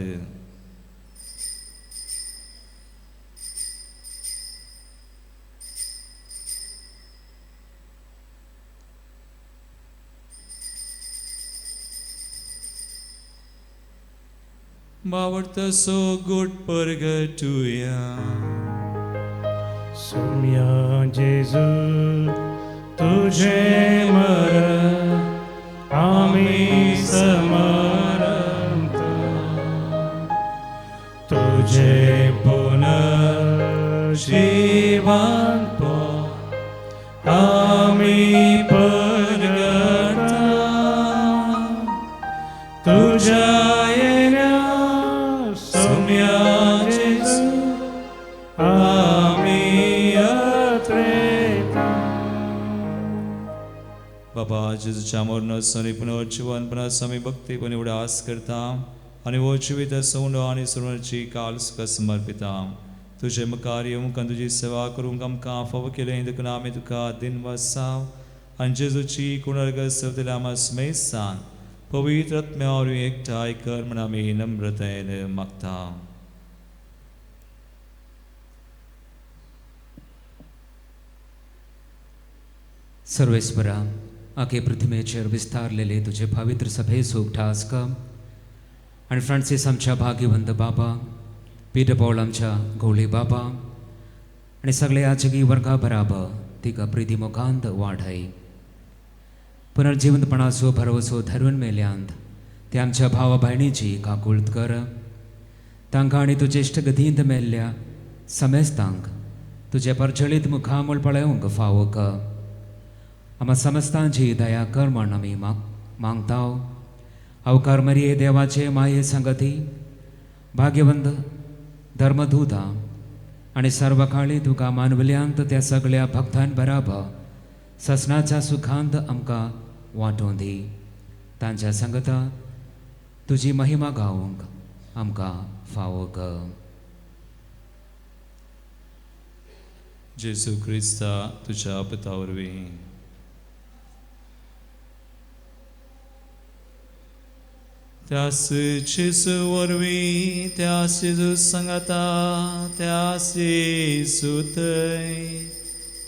बावडतसो गोड परगटुया सोम्या जेजू तुझे मर आमी समरंता तुझे पुनर्जीवन आमी परगटा तुझ्या बाबा जेजूच्या मरणाचो आनी पुनर्जीवनपणाचो आमी भक्तीपणी उडास करता आनी हो जिवीत सवंडो आनी सुरणाची काल तुका समर्पिता. तुजें मुखार येवंक आनी तुजी सेवा करूंक आमकां फावो केलें देखून आमी तुका दिनवासाव आनी जेजूची कुणर्ग सेवतल्या आमा स्मेसान पवित्र आत्म्या वरवीं एकठांय कर म्हूण आमी नम्रतायेन मागता. सर्वेस्परा आखे पृथ्वीचेर विस्तारलेले तुजे पवित्र सभेचो उगडास कर आनी फ्रांसीस आमच्या भाग्यवंत बाबा पीटर पॉल आमच्या गवळी बाबा आनी सगळे आजगी वर्गा बराबर तिका प्रिती मुखांत वाडय. पुनर्जिवंतपणाचो भरवसो धरून मेल्यांत ते आमच्या भावा भयणीची काकुळत कर. तांकां आनी तुजे इश्टगतींत मेल्ल्या समेस्तांक तुजें परजळीत मुखामळ पळोवंक फावो कर. आमा समस्तांची दया कर म्हण आमी मागता. अवकार मरिये देवाचे माये संगती भाग्यवंत धर्मदूता आनी सर्वकाळी तुका मानवल्यांत त्या सगळ्या भक्तां बराबर ससनाच्या सुखांत आमकां वांटून दी. तांच्या संगता तुजी महिमा गावंक आमकां फावो कर. जेजू क्रिस्ता तुज्या पुता वरवीं. त्यास जेजू वरवीं त्यास जेजू संगता त्यास जेजू थंय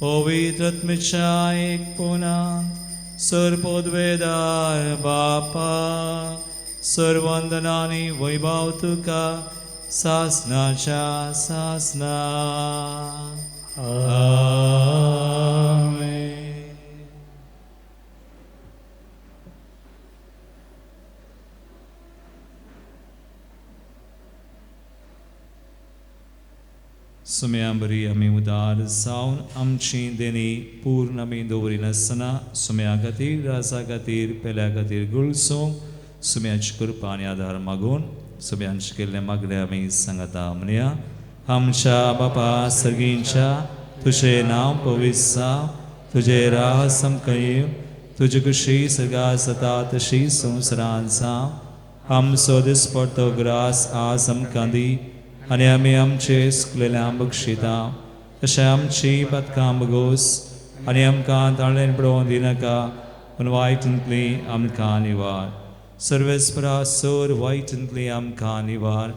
पवित्र आत्म्याच्या एकपणांत सर्वपदवेदार बापा सर्वंदनानी वैभव तुका सासनाच्या सासना. आमेन. सुम्या बरी आमी उदार जावन आमची देणी पूर्ण आमी दवरिनासतना सुम्या खातीर राजा खातीर पेल्या खातीर गुळसूंक सुम्याची कृपा आनी आदार मागून सुम्यांचे केल्ले मागणे आमी सांगता म्हणया. आमच्या बापा सर्गींच्या तुजें नांव पवित्र जावं, तुजें राज आमकां येवं, तुजी खुशी सर्गात जाता तशी संवसारांत जावं. आमचो दिसपडतो ग्रास आज आमकां दी आनी आमी आमचे सुकलेल्या बक्षिता तशें आमची पदकां बगोस आनी आमकां ताळेन पडोवन दिनाका पूण वायटांतली आमकां निवार. सर्वेस्परा सोर वायटांतली आमकां निवार.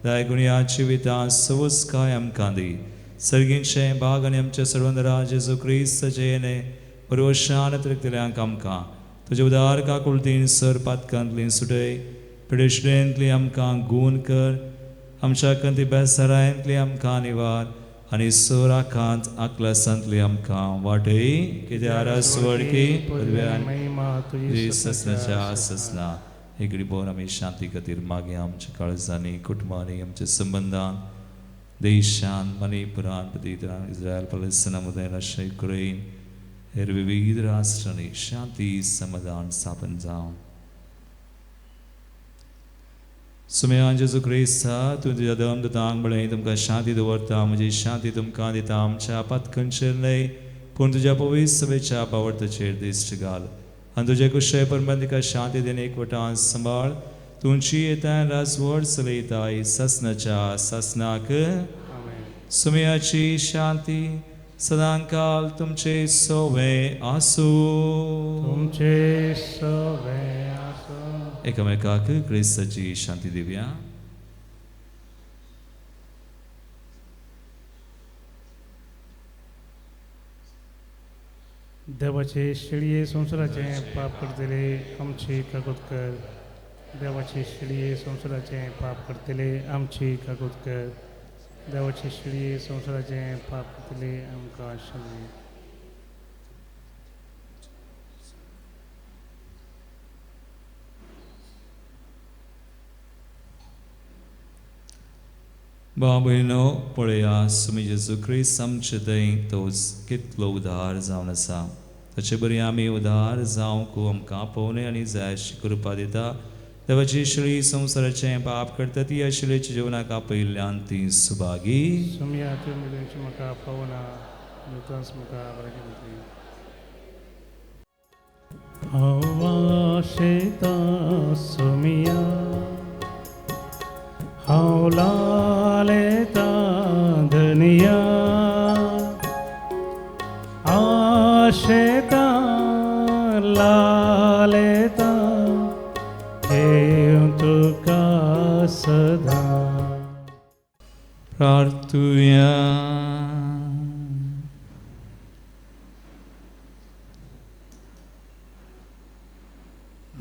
दया गुणया जिवितां सवस्काय आमकां दी. सर्गींचें भाग आनी आमच्या सर्वंदरा जेजू क्रिस्ताचें परवशान तरेकतल्यांक आमकां तुजे उदार काकुळतीन सर पातकांतली सुटय. पिडेश्टेंतली आमकां गूण कर, आमच्या कंती बेसरांतली आमकां निवार आनी सोराखांत आकलासांतली आमकां वाटय. कित्याक रासवडकी पदव्यान तुजी ससनाच्या ससना. एकडे भोवन आमी शांती खातीर मागीर आमच्या काळजांनी, कुटुंबांनी, आमच्या संबंदान, देशान, मणिपुरान, पदित्रान, इस्रायल, पलेस्तिना मदें, रशिया, युक्रेन हेर विविध राष्ट्रांनी शांती समाधान स्थापन जावं. सुम्यान जेजू क्रिस्ता तूं तुज्या दम दुतांक म्हळें तुमकां शांती दवरता, म्हजी शांती तुमकां दिता. आमच्या पातकांचेर न्हय पूण तुज्या पवित्र सभेच्या पावर्ताचेर दिश्ट घाल आनी तुजे कुशे परमान तिका शांती दिवन एकवटान सांबाळ. तुमची येता राजवड चलयताय सासनाच्या सासनाक. सुम्याची शांती सदांकाल तुमचे सोवे आसूं. तुमचे सोवे आसूं. एकामेकाक क्रिस्ताची शांती दिवया. देवाचे शेळये संवसाराचें पाप करतले आमची काकूत कर. देवाचे शेळये संवसाराचें पाप करतले आमची काकूत कर. देवाचे शेळये संवसाराचें पाप करतले आमकां शांती. भाव भयणो पळया सुमी जेजू क्रिस्त आमचे थंय तोच कितलो उदार जावन आसा. ताचे बरी आमी उदार जावंक आमकां आपोवणें आनी जाय अशी कृपा दिता. देवाची श्री संवसाराचें पाप करता ती आशिल्ल्याच्या जेवणाक आपयिल्ल्यान ती सुभागी. सुमया तुमी म्हाका पावना नुतनच म्हाका बरें दितली. हांव आशेता सुमिया, हांव लालेता धनिया, आशेता लालेता घेवं तुका सदां. प्रार्थुया.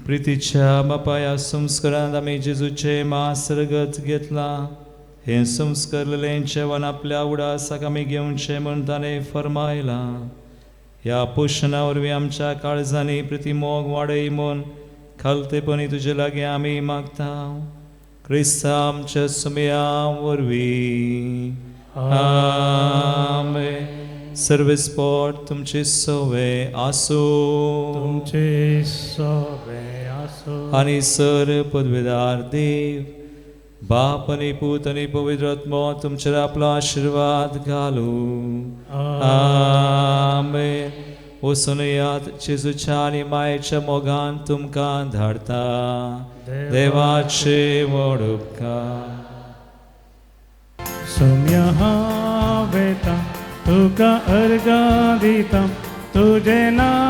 प्रितीच्या बापाया संस्कारांत आमी जेजूचें मास रगत घेतलां. हें संस्कारलें जेवण आपल्या उडासाक आमी घेवचें म्हूण ताणें फर्मायलां. ह्या पोशणा वरवीं आमच्या काळजांनी प्रिती मोग वाडय म्हूण खालतेपणी तुजे लागीं आमी मागता. क्रिस्ता आमच्या सुमया वरवीं. आमेन. सर्वेस्पोट तुमचे सोवे आसूं. तुमचे सोवे आसूं. आनी सर पदवेदार देव बाप आनी पूत आनी पवित्र आत्मो तुमचेर आपलो आशिर्वाद घालूं. आमेन. वचून येयात जेजूच्या आनी मायेच्या मोगान तुमकां धाडता. देवाचे व्हड उपकार. सुम्या हांव वेता तुका अर्गां दिता, तुजें नांव